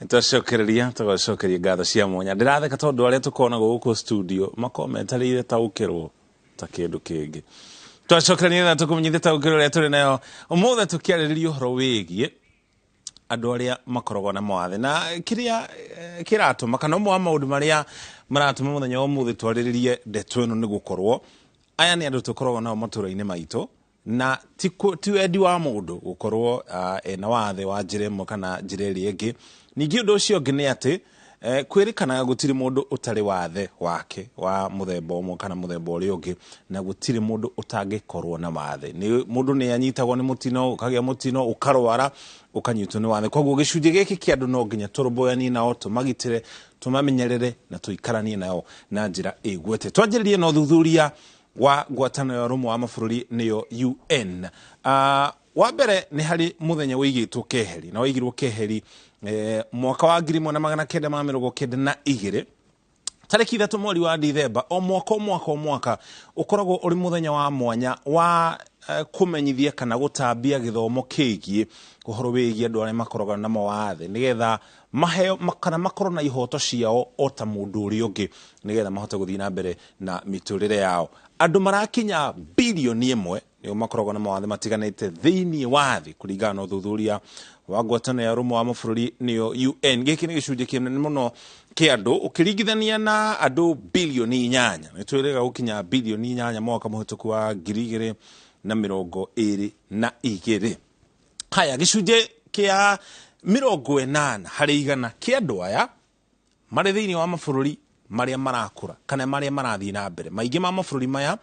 Twacokereria tũgacokeria ngatho cia mwanya. Ndĩratheka tondũ arĩa tũkonaga gũkũ studio makomentarĩire taũkĩrwo ta kĩndũ kĩngĩ. Twacokereria na tũkũmenyithia taũkĩrwo ĩrĩa tũrĩ nayo ũmũthĩ, tũkĩarĩrĩria ũhoro wĩgiĩ andũ arĩa makoragwo na mawathe na kĩrĩa kĩratũma kana ũmwe wa maũndũ marĩa maratũma mũthenya wa ũmũthĩ twarĩrĩrie ndeto ĩno nĩ gũkorwo aya nĩ andũ tũkoragwo nao matũũra-inĩ maitũ na ti wendi wa mũndũ gũkorwo ena wathe wa njĩra ĩmwe kana njĩra ĩrĩa ĩngĩ. Ningĩ ũndũ ũcio ũngĩ nĩ atĩ kwĩrĩkanaga gũtirĩ mũndũ ũtarĩ wathe wake wa mũthemba ũmwe kana mũthemba ũrĩa ũngĩ, na gũtirĩ mũndũ ũtangĩkorwo na wathe. Nĩ mũndũ nĩ anyitagwo nĩ mũtino, ũkagĩa mũtino, ũkarwara, ũkanyitwo nĩ wathe. Koguo gĩcunjĩ gĩkĩ kĩa andũ no nginya tũrũmbũyanie nao, tũmagitĩre, tũmamenyerere na tũikaranie nao na njĩra ĩgwete. Twanjĩrĩrie na ũthuthuria wa ngwatanĩro ya ũrũmwe wa mabũrũri nĩyo UN. Wa mbere nĩ harĩ mũthenya wĩigĩtwo keheri na waigirwo keheri mwaka wa 1992 Tarĩki 3 mweri wa Dithemba o mwaka o mwaka o mwaka ũkoragwo ũrĩ mũthenya wa mwanya wa kũmenyithia kana gũtambia gĩthomo kĩgiĩ ũhoro wĩgiĩ andũ arĩa makoragwo na mawathe, nĩgetha maheo kana makorwo na ihoto ciao o ta mũndũ ũrĩa ũngĩ, nĩgetha mahote gũthiĩ na mbere na mĩtũrĩre yao. Andũ marakinya bilioni 1 nĩo makoragwo na mawathe matiganĩte thĩinĩ wa thĩ kũringana na ũthuthuria wa ngwatanĩro ya ũrũmwe wa mabũrũri nĩyo UN. Gĩkĩ nĩ gĩcunjĩ kĩnene mũno kĩa andũ ũkĩringithania na andũ bilioni 8. Nĩ twĩrĩga gũkinya bilioni 8 mwaka mũhĩtũku wa 2022. Haya, gĩcunjĩ kĩa 80 harĩ igana kĩa andũ aya marĩ thĩinĩ wa mabũrũri marĩa marakũra kana marĩa marathiĩ na mbere. Maingĩ ma mabũrũri maya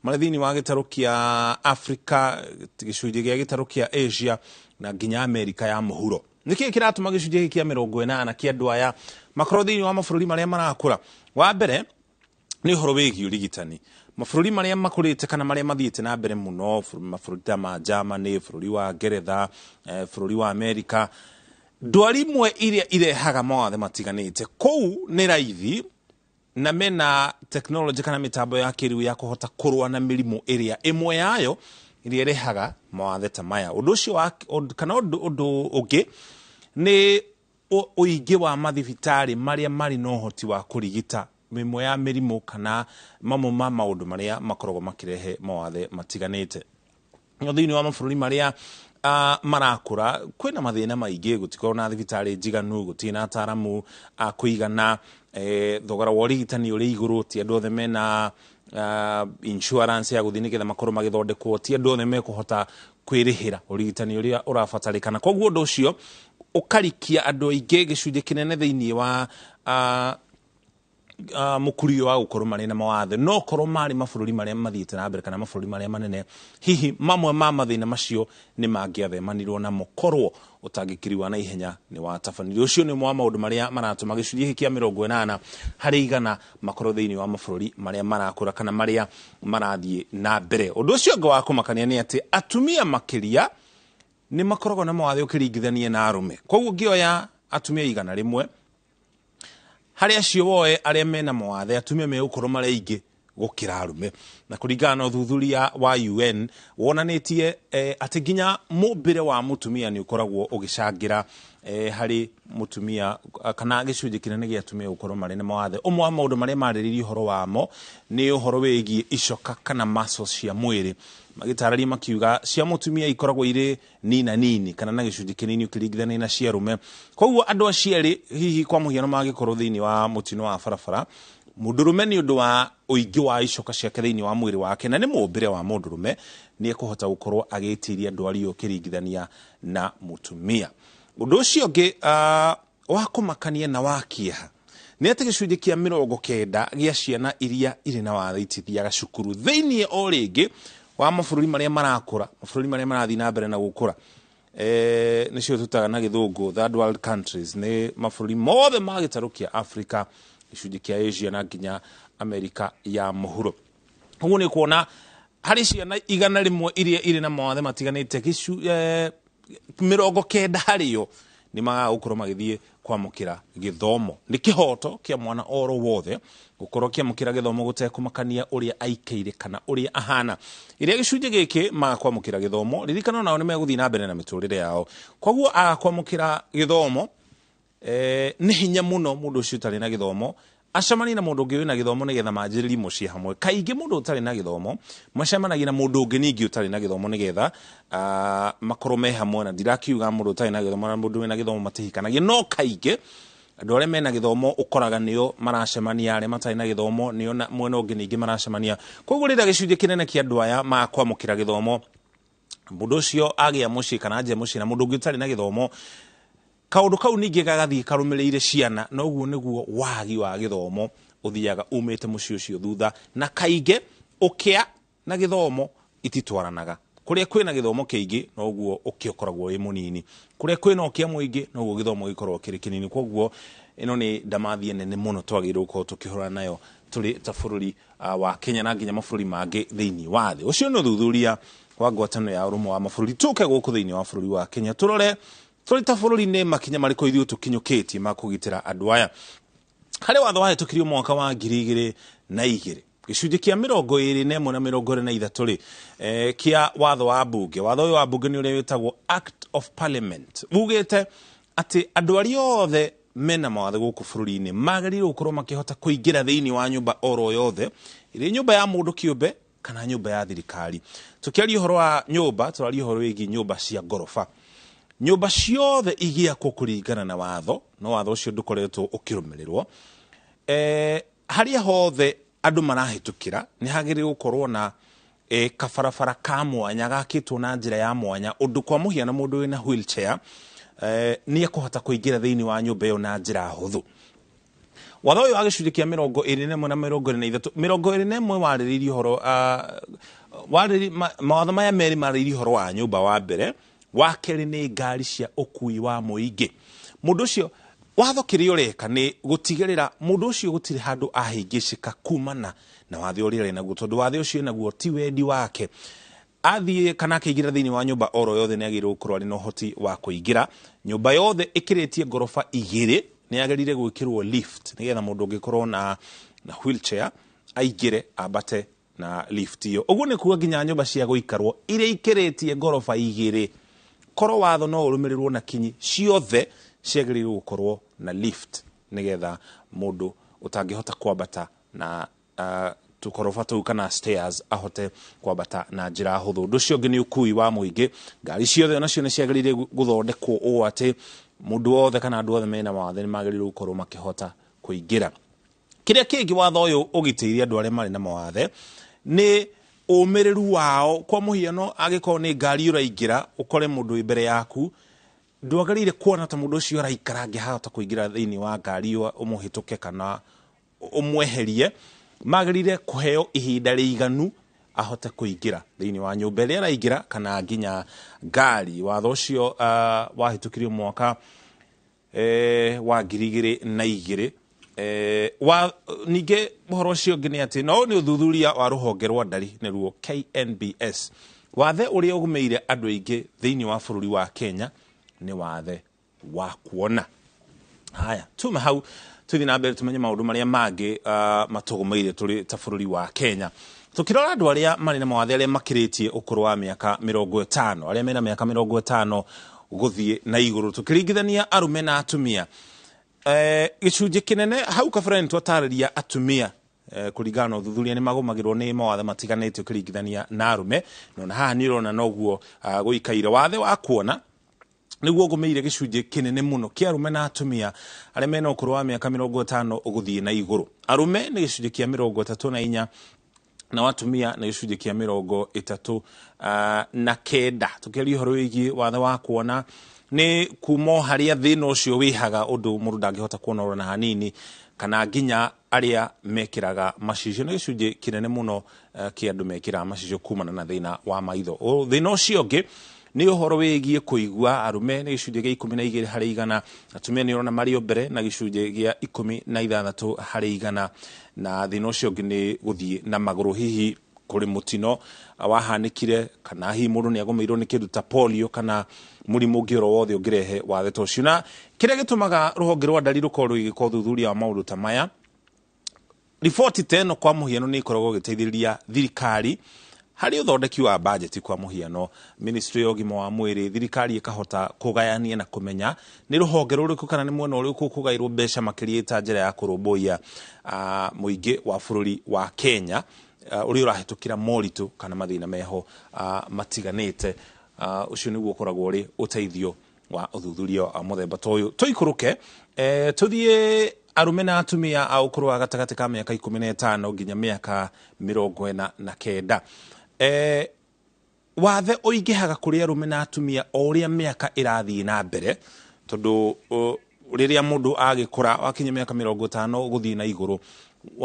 marĩ thĩinĩ wa gĩtarũ kĩa Afrika, gĩcunjĩ gĩa gĩtarũ kĩa Asia na nginya Amerika ya mũhuro. Nĩkĩĩ kĩratũma gĩcunjĩ gĩkĩ kĩa 80 kĩa andũ aya makorwo thĩinĩ wa mabũrũri marĩa marakũra? Wa mbere nĩ ũhoro wĩgiĩ ũrigitani. Mabũrũri marĩa makũrĩte kana marĩa mathiĩte na mbere mũno, mabũrũri ta ma Germany, bũrũri wa Ngeretha, bũrũri wa Amerika, ndwari imwe iria irehaga mawathe matiganĩte kũu nĩ raithi na mena technology kana mĩtambo ya kĩrĩu ya kũhota kũrũa na mĩrimũ ĩrĩa ĩmwe yayo ĩrĩa ĩrehaga mawathe ta maya. Ũndũ ũcio kana ũndũ ũngĩ nĩ ũingĩ wa mathibitarĩ marĩa marĩ na ũhoti wa kũrigita mĩmwe ya mĩrimũ kana mamwe ma maũndũ marĩa makoragwo makĩrehe mawathe matiganĩte. No thĩinĩ wa mabũrũri marĩa marakũra kwĩna mathĩna maingĩ, gũtikorwo na thibitarĩ njiganu, gũtirĩ na ataaramu a kũigana, thogora wa ũrigitani ũrĩ igũrũ, ti andũ othe mena insurance ya gũthiĩ nĩgetha makorwo magĩthondekwo, ti andũ othe mekũhota kwĩrĩhĩra ũrigitani ũrĩa ũrabatarĩkana. Koguo ũndũ ũcio ũkarikia andũ aingĩ gĩcunjĩ kĩnene thĩinĩ wa mũkurio wa gũkorwo marĩ na mawathe. No korwo marĩ mabũrũri marĩa mathiĩte na mbere kana mabũrũri marĩa manene, hihi mamwe ma mathĩna macio nĩ mangĩathemanirwo namo korwo ũtangĩkiri wa naihenya nĩ watabanĩrio. Ũcio nĩ ũmwe wa maũndũ marĩa maratũma gĩcunjĩ gĩkĩ kĩa 80 harĩ igana makorwo thĩinĩ wa mabũrũri marĩa marakũra kana marĩa marathiĩ na mbere. Ũndũ ũcio ũngĩ wa kũmakania nĩ atĩ atumia makĩria nĩ makoragwo na mawathe ũkĩringithania na arũme. Koguo ngĩoya atumia 100 harĩ acio woe arĩa mena mawathe, atumia megũkorwo marĩ aingĩ gũkĩra arũme. Na kũringana na ũthuthuria wa UN wonanĩtie atĩ nginya mũmbĩre wa mũtumia nĩ ũkoragwo ũgĩcangĩra harĩ mũtumia kana gĩcunjĩ kĩnene gĩa atumia gũkorwo marĩ na mawathe. Ũmwe wa maũndũ marĩa marĩrĩirie ũhoro wamo nĩ ũhoro wĩgiĩ icoka kana muscles cia mwĩrĩ. Magĩtarĩria makiuga cia mũtumia ikoragwo irĩ nina nini kana na gĩcunjĩ kĩnini ũkĩringithania na cia arũme. Koguo andũ acio erĩ hihi kwa mũhiano mangĩkorwo thĩinĩ wa mũtino wa barabara, mũndũrũme nĩ ũndũ wa ũingĩ wa icoka ciake thĩinĩ wa mwĩrĩ wake na nĩ mũmbĩre wa mũndũrũme nĩ ekũhota gũkorwo agĩtiria ndwari ĩyo ũkĩringithania na mũtumia. Ũndũ ũcio ũngĩ wa kũmakania na wa kĩeha nĩ atĩ gĩcunjĩ kĩa 90 gĩa ciana iria irĩ na wathe itithiaga cukuru thĩinĩ o rĩngĩ wa mabũrũri marĩa marakũra, mabũrũri marĩa marathiĩ na mbere na gũkũra, nĩcio tũtaga na gĩthũngũ third world countries, nĩ mabũrũri mothe ma gĩtarũ kĩa Africa, gĩcunjĩ kĩa Asia na nginya Amerika ya mũhuro. Ũguo nĩ kuona harĩ ciana 100 iria irĩ na mawathe matiganĩte, 90 harĩo nĩ magaga gũkorwo magĩthiĩ kwamũkĩra gĩthomo. Nĩ kĩhoto kĩa mwana oro wothe gũkorwo kĩamũkĩra gĩthomo gũtekũmakania ũrĩa aikaire kana ũrĩa ahana. Ĩrĩa gĩcunjĩ gĩkĩ maga kwamũkĩra gĩthomo, ririkana nao nĩ megũthiĩ na mbere na mĩtũrĩre yao. Koguo aga kwamũkĩra gĩthomo, nĩ hinya mũno mũndũ ũcio ũtarĩ na gĩthomo acemanie na mũndũ ũngĩ wĩna gĩthomo nĩgetha manjĩrĩrie mũciĩ hamwe. Kaingĩ mũndũ ũtarĩ na gĩthomo macemanagia na mũndũ ũngĩ ningĩ ũtarĩ na gĩthomo nĩgetha makorwo me hamwe. Na ndirakiuga mũndũ ũtarĩ na gĩthomo na mũndũ wĩna gĩthomo matihikanagia, no kaingĩ andũ arĩa mena gĩthomo ũkoraga nĩo maracemania, arĩa matarĩ na gĩthomo nĩo mwena ũngĩ ningĩ maracemania. Koguo rĩrĩa gĩcunjĩ kĩnene kĩa andũ aya makwamũkĩra gĩthomo, mũndũ ũcio agĩa mũciĩ kana anjia mũciĩ na mũndũ ũngĩ ũtarĩ na gĩthomo, kaũndũ kau ningĩ gagathiĩ karũmĩrĩire ciana, na ũguo nĩguo wagi wa gĩthomo ũthiaga umĩte mũciĩ ũcio thutha. Na kaingĩ ũkĩa na gĩthomo ititwaranaga. Kũrĩa kwĩna gĩthomo kĩingĩ noguo ũkĩa ũkoragwo wĩ mũnini, kũrĩa kwĩna ũkĩa mũingĩ noguo gĩthomo gĩkoragwo kĩrĩ kĩnini. Koguo ĩno nĩ ndamathia nene mũno twagĩrĩirwo gũkorwo tũkĩhũrana nayo tũrĩ ta bũrũri wa Kenya na nginya mabũrũri mangĩ thĩinĩ wa thĩ. Ũcio nĩ ũthuthuria wa ngwatanĩro ya ũrũmwe wa mabũrũri. Tũke gũkũ thĩinĩ wa bũrũri wa Kenya tũrore tũrĩ ta bũrũri nĩ makinya marĩkũ ithuĩ tũkinyũkĩtie ma kũgitĩra andũ aya. Harĩ watho wahĩtũkirio mwaka wa 2002, gĩcunjĩ kĩa 21 na 23 rĩ, kĩa watho wa mbunge. Watho ũyũ wa mbunge nĩ ũrĩa wĩtagwo Act of Parliament, ugĩte atĩ andũ arĩa othe mena mawathe gũkũ bũrũri-inĩ magĩrĩirwo gũkorwo makĩhota kũingĩra thĩinĩ wa nyũmba oro yothe, ĩrĩ nyũmba ya mũndũ kĩũmbe kana nyũmba ya thirikari. Tũkĩaria ũhoro wa nyũmba, tũraria ũhoro wĩgiĩ nyũmba cia ngoroba. Nyũmba ciothe igĩakwo kũringana na watho, no watho ũcio ndũkoretwo ũkĩrũmĩrĩrwo. Harĩa hothe andũ marahĩtũkĩra nĩ hagĩrĩirwo gũkorwo na kabarabara ka mwanya gakĩtwo na njĩra ya mwanya, ũndũ kwa mũhiano mũndũ wĩna wheelchair nĩ ekũhota kũingĩra thĩinĩ wa nyũmba ĩyo na njĩra hũthũ. Watho ũyũ wa gĩcunjĩ kĩa 21 na 23, 21 warĩrĩirie ũhoro, mawatho maya merĩ marĩrĩirie ũhoro wa nyũmba wa mbere, wa kerĩ nĩ ngari cia ũkui wa mũingĩ. Mũndũ ũcio watho kĩrĩa ũreka nĩ gũtigĩrĩra mũndũ ũcio gũtirĩ handũ ahĩngĩcĩka kumana na wathe ũrĩa arĩ naguo, tondũ wathe ũcio naguo ti wendi wake. Athiĩ kana akĩingĩra thĩinĩ wa nyũmba oro yothe nĩ agĩrĩirwo gũkorwo arĩ na ũhoti wa kũingĩra. Nyũmba yothe ĩkĩrĩtie ngoroba 2 nĩ yagĩrĩire gwĩkĩrwo lift, nĩgetha mũndũ ũngĩkorwo na wheelchair aingĩre ambate na lift ĩyo. Ũguo nĩ kuga nginya nyũmba cia gũikarwo iria ikĩrĩtie ngoroba 2, korwo watho no ũrũmĩrĩrwo na kinyi, ciothe ciagĩrĩirwo gũkorwo na lift, nĩgetha mũndũ ũtangĩhota kwambata na tũkoroba tũu kana stairs ahote kwambata na njĩra hũthũ. Ũndũ ũcio ũngĩ nĩ ũkui wa mũingĩ. Ngari ciothe onacio nĩ ciagĩrĩire gũthondekwo ũũ atĩ mũndũ wothe kana andũ othe mena mawathe nĩ magĩrĩirwo gũkorwo makĩhota kũingĩra. Kĩrĩa kĩngĩ watho ũyũ ũgitĩire andũ arĩa marĩ na mawathe nĩ ũmĩrĩru wao. Kwa mũhiano, angĩkorwo nĩ ngari ũraingĩra ũkore mũndũ wĩ mbere yaku, ndwagĩrĩire kuona ta mũndũ ũcio araikara angĩhota kũingĩra thĩinĩ wa ngari ĩyo ũmũhĩtũke kana ũmweherie. Magĩrĩire kũheo ihinda rĩiganu ahote kũingĩra thĩinĩ wa nyũmba ĩrĩa araingĩra kana nginya ngari. Watho ũcio wahĩtũkirio mwaka wa 2002. Ningĩ ũhoro ũcio ũngĩ nĩ atĩ no nĩ ũthuthuria wa rũhonge rwa ndari nĩruo KNBS, wathe ũrĩa ũgũmĩire andũ aingĩ thĩinĩ wa bũrũri wa Kenya nĩ wathe wa kuona. Haya, tuma hau tũthiĩ na mbere tũmenye maũndũ marĩa mangĩ matũgũmĩire tũrĩ ta bũrũri wa Kenya. Tũkĩrora andũ arĩa marĩ na mawathe arĩa makĩrĩtie ũkũrũ wa mĩaka 50, arĩa mena mĩaka 50 gũthiĩ na igũrũ, tũkĩringithania arũme na atumia, gĩcunjĩ kĩnene hau kabere nĩ twatarĩria atumia kũringana na ũthuthuria nĩ magũmagĩrwo nĩ mawathe matiganĩte ũkĩringithania na arũme, na haha nĩ ũrona noguo gũikaire. Wathe wa kuona nĩguo ũgũmĩire gĩcunjĩ kĩnene mũno kĩa arũme na atumia arĩa mena ũkũrũ wa mĩaka 50 ũgũthiĩ na igũrũ. Arũme nĩ gĩcunjĩ kĩa 34 na atumia nĩ gĩcunjĩ kĩa 39. Tũkĩaria ũhoro wĩgiĩ wathe wa kuona nĩ kuma o harĩa thĩna ũcio wĩhaga ũndũ mũndũ ndangĩhota kuona ona hanini, kana nginya arĩa mekĩraga macicio. Nĩ gĩcunjĩ kĩnene mũno kĩa andũ mekĩraga macicio kumana na thĩna wa maitho. Thĩna ũcio ũngĩ nĩ ũhoro wĩgiĩ kũigua. Arũme nĩ gĩcunjĩ gĩa 12 harĩ igana, atumia nĩ ũrona marĩ o mbere na gĩcunjĩ gĩa 16 harĩ igana. Na thĩna ũcio ũngĩ nĩ gũthiĩ na magũrũ, hihi kũrĩ mũtino wahanĩkire, kana hihi mũndũ nĩ agũmĩirwo nĩ kĩndũ ta polio kana mũrimũ ũngĩ oro wothe ũngĩrehe wathe ta ũcio. Na kĩrĩa gĩtũmaga rũhonge rwa ndari rũkorwo rũgĩka ũthuthuria wa maũndũ ta maya, riboti ta ĩno kwa mũhiano nĩ ĩkoragwo ĩgĩteithĩrĩria thirikari harĩ ũthondeki wa bajeti. Kwa mũhiano, ministry ya ũgima wa mwĩrĩ, thirikari ĩkahota kũgayania na kũmenya nĩ rũhonge rũrĩkũ kana nĩ mwena ũrĩkũ ũkũgaĩrwo mbeca makĩria ta njĩra ya kũrũmbũiya mũingĩ wa bũrũri wa Kenya ũrĩa ũrahĩtũkĩra moritũ kana mathĩna meho matiganĩte. Ũcio nĩguo ũkoragwo ũrĩ ũteithio wa ũthuthuria wa mũthemba ta ũyũ. Tũikũrũke tũthiĩ arũme na atumia a ũkũrũ wa gatagatĩ ka mĩaka 15 nginya mĩaka 49. Wathe ũingĩhaga kũrĩ arũme na atumia o ũrĩa mĩaka ĩrathiĩ na mbere, tondũ rĩrĩa mũndũ agĩkũra wakinya mĩaka 50 gũthiĩ na igũrũ,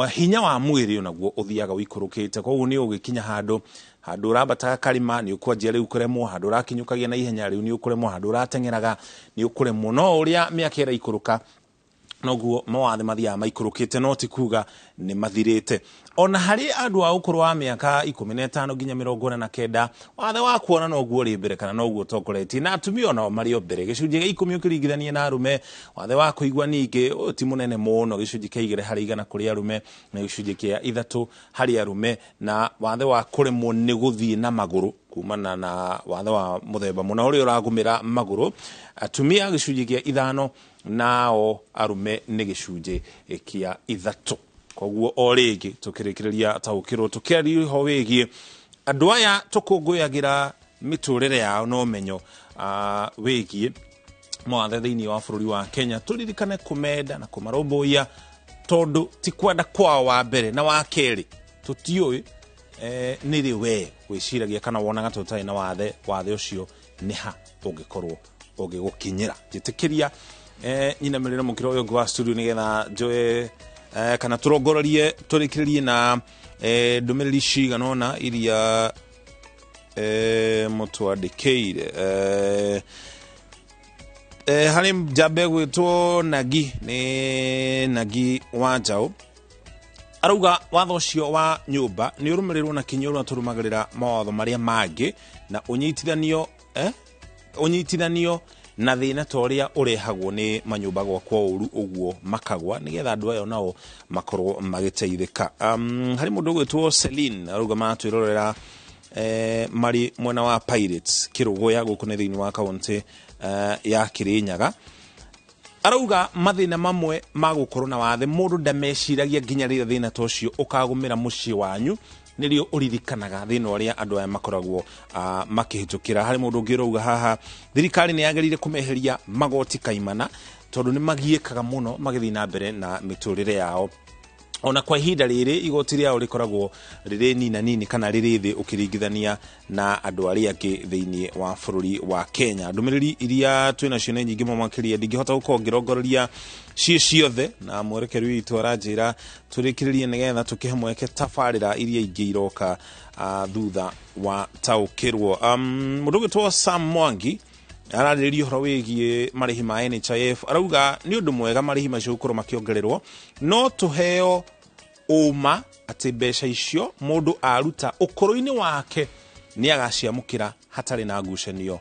hinya wa mwĩrĩ onaguo ũthiaga ũikũrũkĩte. Koguo nĩ ũgĩkinya handũ ũrambataga karĩma nĩ ũkwanjia rĩu kũremwo, handũ ũrakinyũkagia na ihenya rĩu nĩ ũkũremwo, handũ ũrateng'eraga nĩ ũkũremwo. No ũrĩa mĩaka ĩraikũrũka Noguo mawathe mathiaga maikũrũkĩte, no ti kuga nĩ mathirĩte. Ona harĩ andũ a ũkũrũ wa mĩaka 15 nginya 49, wathe wa kuona noguo ũrĩ mbere kana noguo ũtongoretie, na atumia onao marĩ o mbere, gĩcunjĩ gĩa 10 ũkĩringithania na arũme. Wathe wa kũigua ningĩ ũyũ ti mũnene mũno, gĩcunjĩ kĩa 2 harĩ 100 kũrĩ arũme na gĩcunjĩ kĩa 3 harĩ arũme. Na wathe wa kũremwo nĩ gũthiĩ na magũrũ kumana na wathe wa mũthemba mũna ũrĩa ũragũmĩra magũrũ, atumia gĩcunjĩ kĩa 5 nao arũme nĩ gĩcunjĩ kĩa 3. Koguo o rĩngĩ tũkĩrĩkĩrĩria taũkĩrwo tũkĩaria ho wĩgiĩ andũ aya tũkũngũyagĩra mĩtũrĩre yao na ũmenyo wĩgiĩ mawathe thĩinĩ wa bũrũri wa Kenya, tũririkane kũmenda na kũmarũmbũiya, tondũ ti kwenda kwao wa mbere na wa kerĩ tũtiũĩ nĩ rĩ we wĩciragia kana wonaga tũtarĩ na wathe, wathe ũcio nĩ ha ũngĩkorwo ũgĩgũkinyĩra. Njĩtĩkĩria nyinamĩrĩre mũkĩra ũyũ ũngĩ wa studio nĩgetha njoe kana tũrongorerie tũrĩkĩrĩrie na ndũmĩrĩri cigana ũna iria mũtwandĩkĩire. Harĩ njamba ĩgwĩtwo Nagi, nĩ Nagi wa Njaũ, arauga watho ũcio wa nyũmba nĩ ũrũmĩrĩrwo na kinyi ũrĩa tũrũmagĩrĩra mawatho marĩa mangĩ, na ũnyitithanio na thĩna ta ũrĩa ũrehagwo nĩ manyũmba gwakwo ũru ũguo makagwa, nĩgetha andũ aya nao makorwo magĩteithĩka. Harĩ mũndũ ũgwĩtwo Celine arauga maratwĩrorera marĩ mwena wa Pirates Kĩrũgũya gũkũ nĩ thĩinĩ wa kaũntĩ ya Kĩrĩnyaga. Arauga mathĩna mamwe ma gũkorwo na wathe mũndũ ndameciragia nginya rĩrĩa thĩna ta ũcio ũkagũmĩra mũciĩ wanyu, nĩrĩo ũririkanaga thĩna ũrĩa andũ aya makoragwo makĩhĩtũkĩra. Harĩ mũndũ ũngĩ ũrauga haha thirikari nĩ yagĩrĩire kũmeheria magoti kaimana, tondũ nĩ magiĩkaga mũno magĩthiĩ na mbere na mĩtũrĩre yao. Ona kwa ihinda rĩrĩ igoti rĩao rĩkoragwo rĩrĩ nina nini kana rĩrĩ thĩ ũkĩringithania na andũ arĩa angĩ thĩinĩ wa bũrũri wa Kenya. Ndũmĩrĩri iria twĩnacio nĩ nyingĩ mũno makĩria, ndingĩhota gũkorwo ngĩrongoreria ciĩ ciothe, na mwerekeri witũ aranjĩra tũrĩkĩrĩrie nĩgetha tũkĩhe mweke tabarĩra iria ingĩ iroka thutha wa taũkĩrwo. Mũndũ ũgwĩtwo Sam Mwangi ararĩrĩria ũhoro wĩgiĩ marĩhi ma NHIF, arauga nĩ ũndũ mwega marĩhi macio gũkorwo makĩongererwo, no tũheo ũma atĩ mbeca icio mũndũ aruta ũkũrũ-inĩ wake nĩ agaciamũkĩra hatarĩ na ngucanio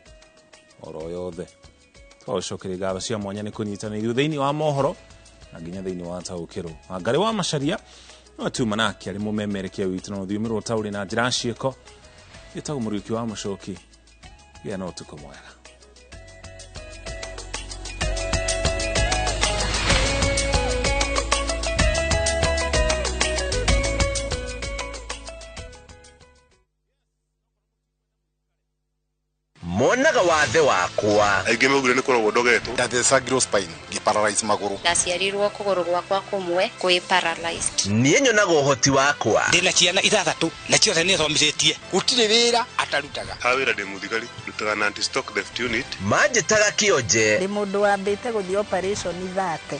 oro yothe. Tũcokerie ngatho cia mwanya nĩ kũnyitanĩra thĩinĩ wa mohoro na nginya thĩinĩ wa taũkĩrwo. Wangarĩ wa Macharia no tuma nake arĩ mũmemerekia witũ na rũthiomi rwa ũtaũri na njĩra ciĩko. Gĩtagwo Mũriũki wa Mũcoki. Gĩa na ũtukũ mwega. Monaga wathe wakwa aingĩ maugire nĩ kũrogwo ndogetwo ndathecagirwo spine ngĩparalyze magũrũ, ndaciarirwo kũgũrũ gwakwa kũmwe kwĩ paralyzed. Niĩ nyonaga ũhoti wakwa, ndĩna ciana 6 na ciothe nĩ thomithĩtie, gũtirĩ wĩra atarutaga. Ha wĩra ndĩ mũthigari, ndutaga na anti stock theft unit. Manjĩtaga kĩonje, ndĩ mũndũ wambĩte gũthiĩ operation 30.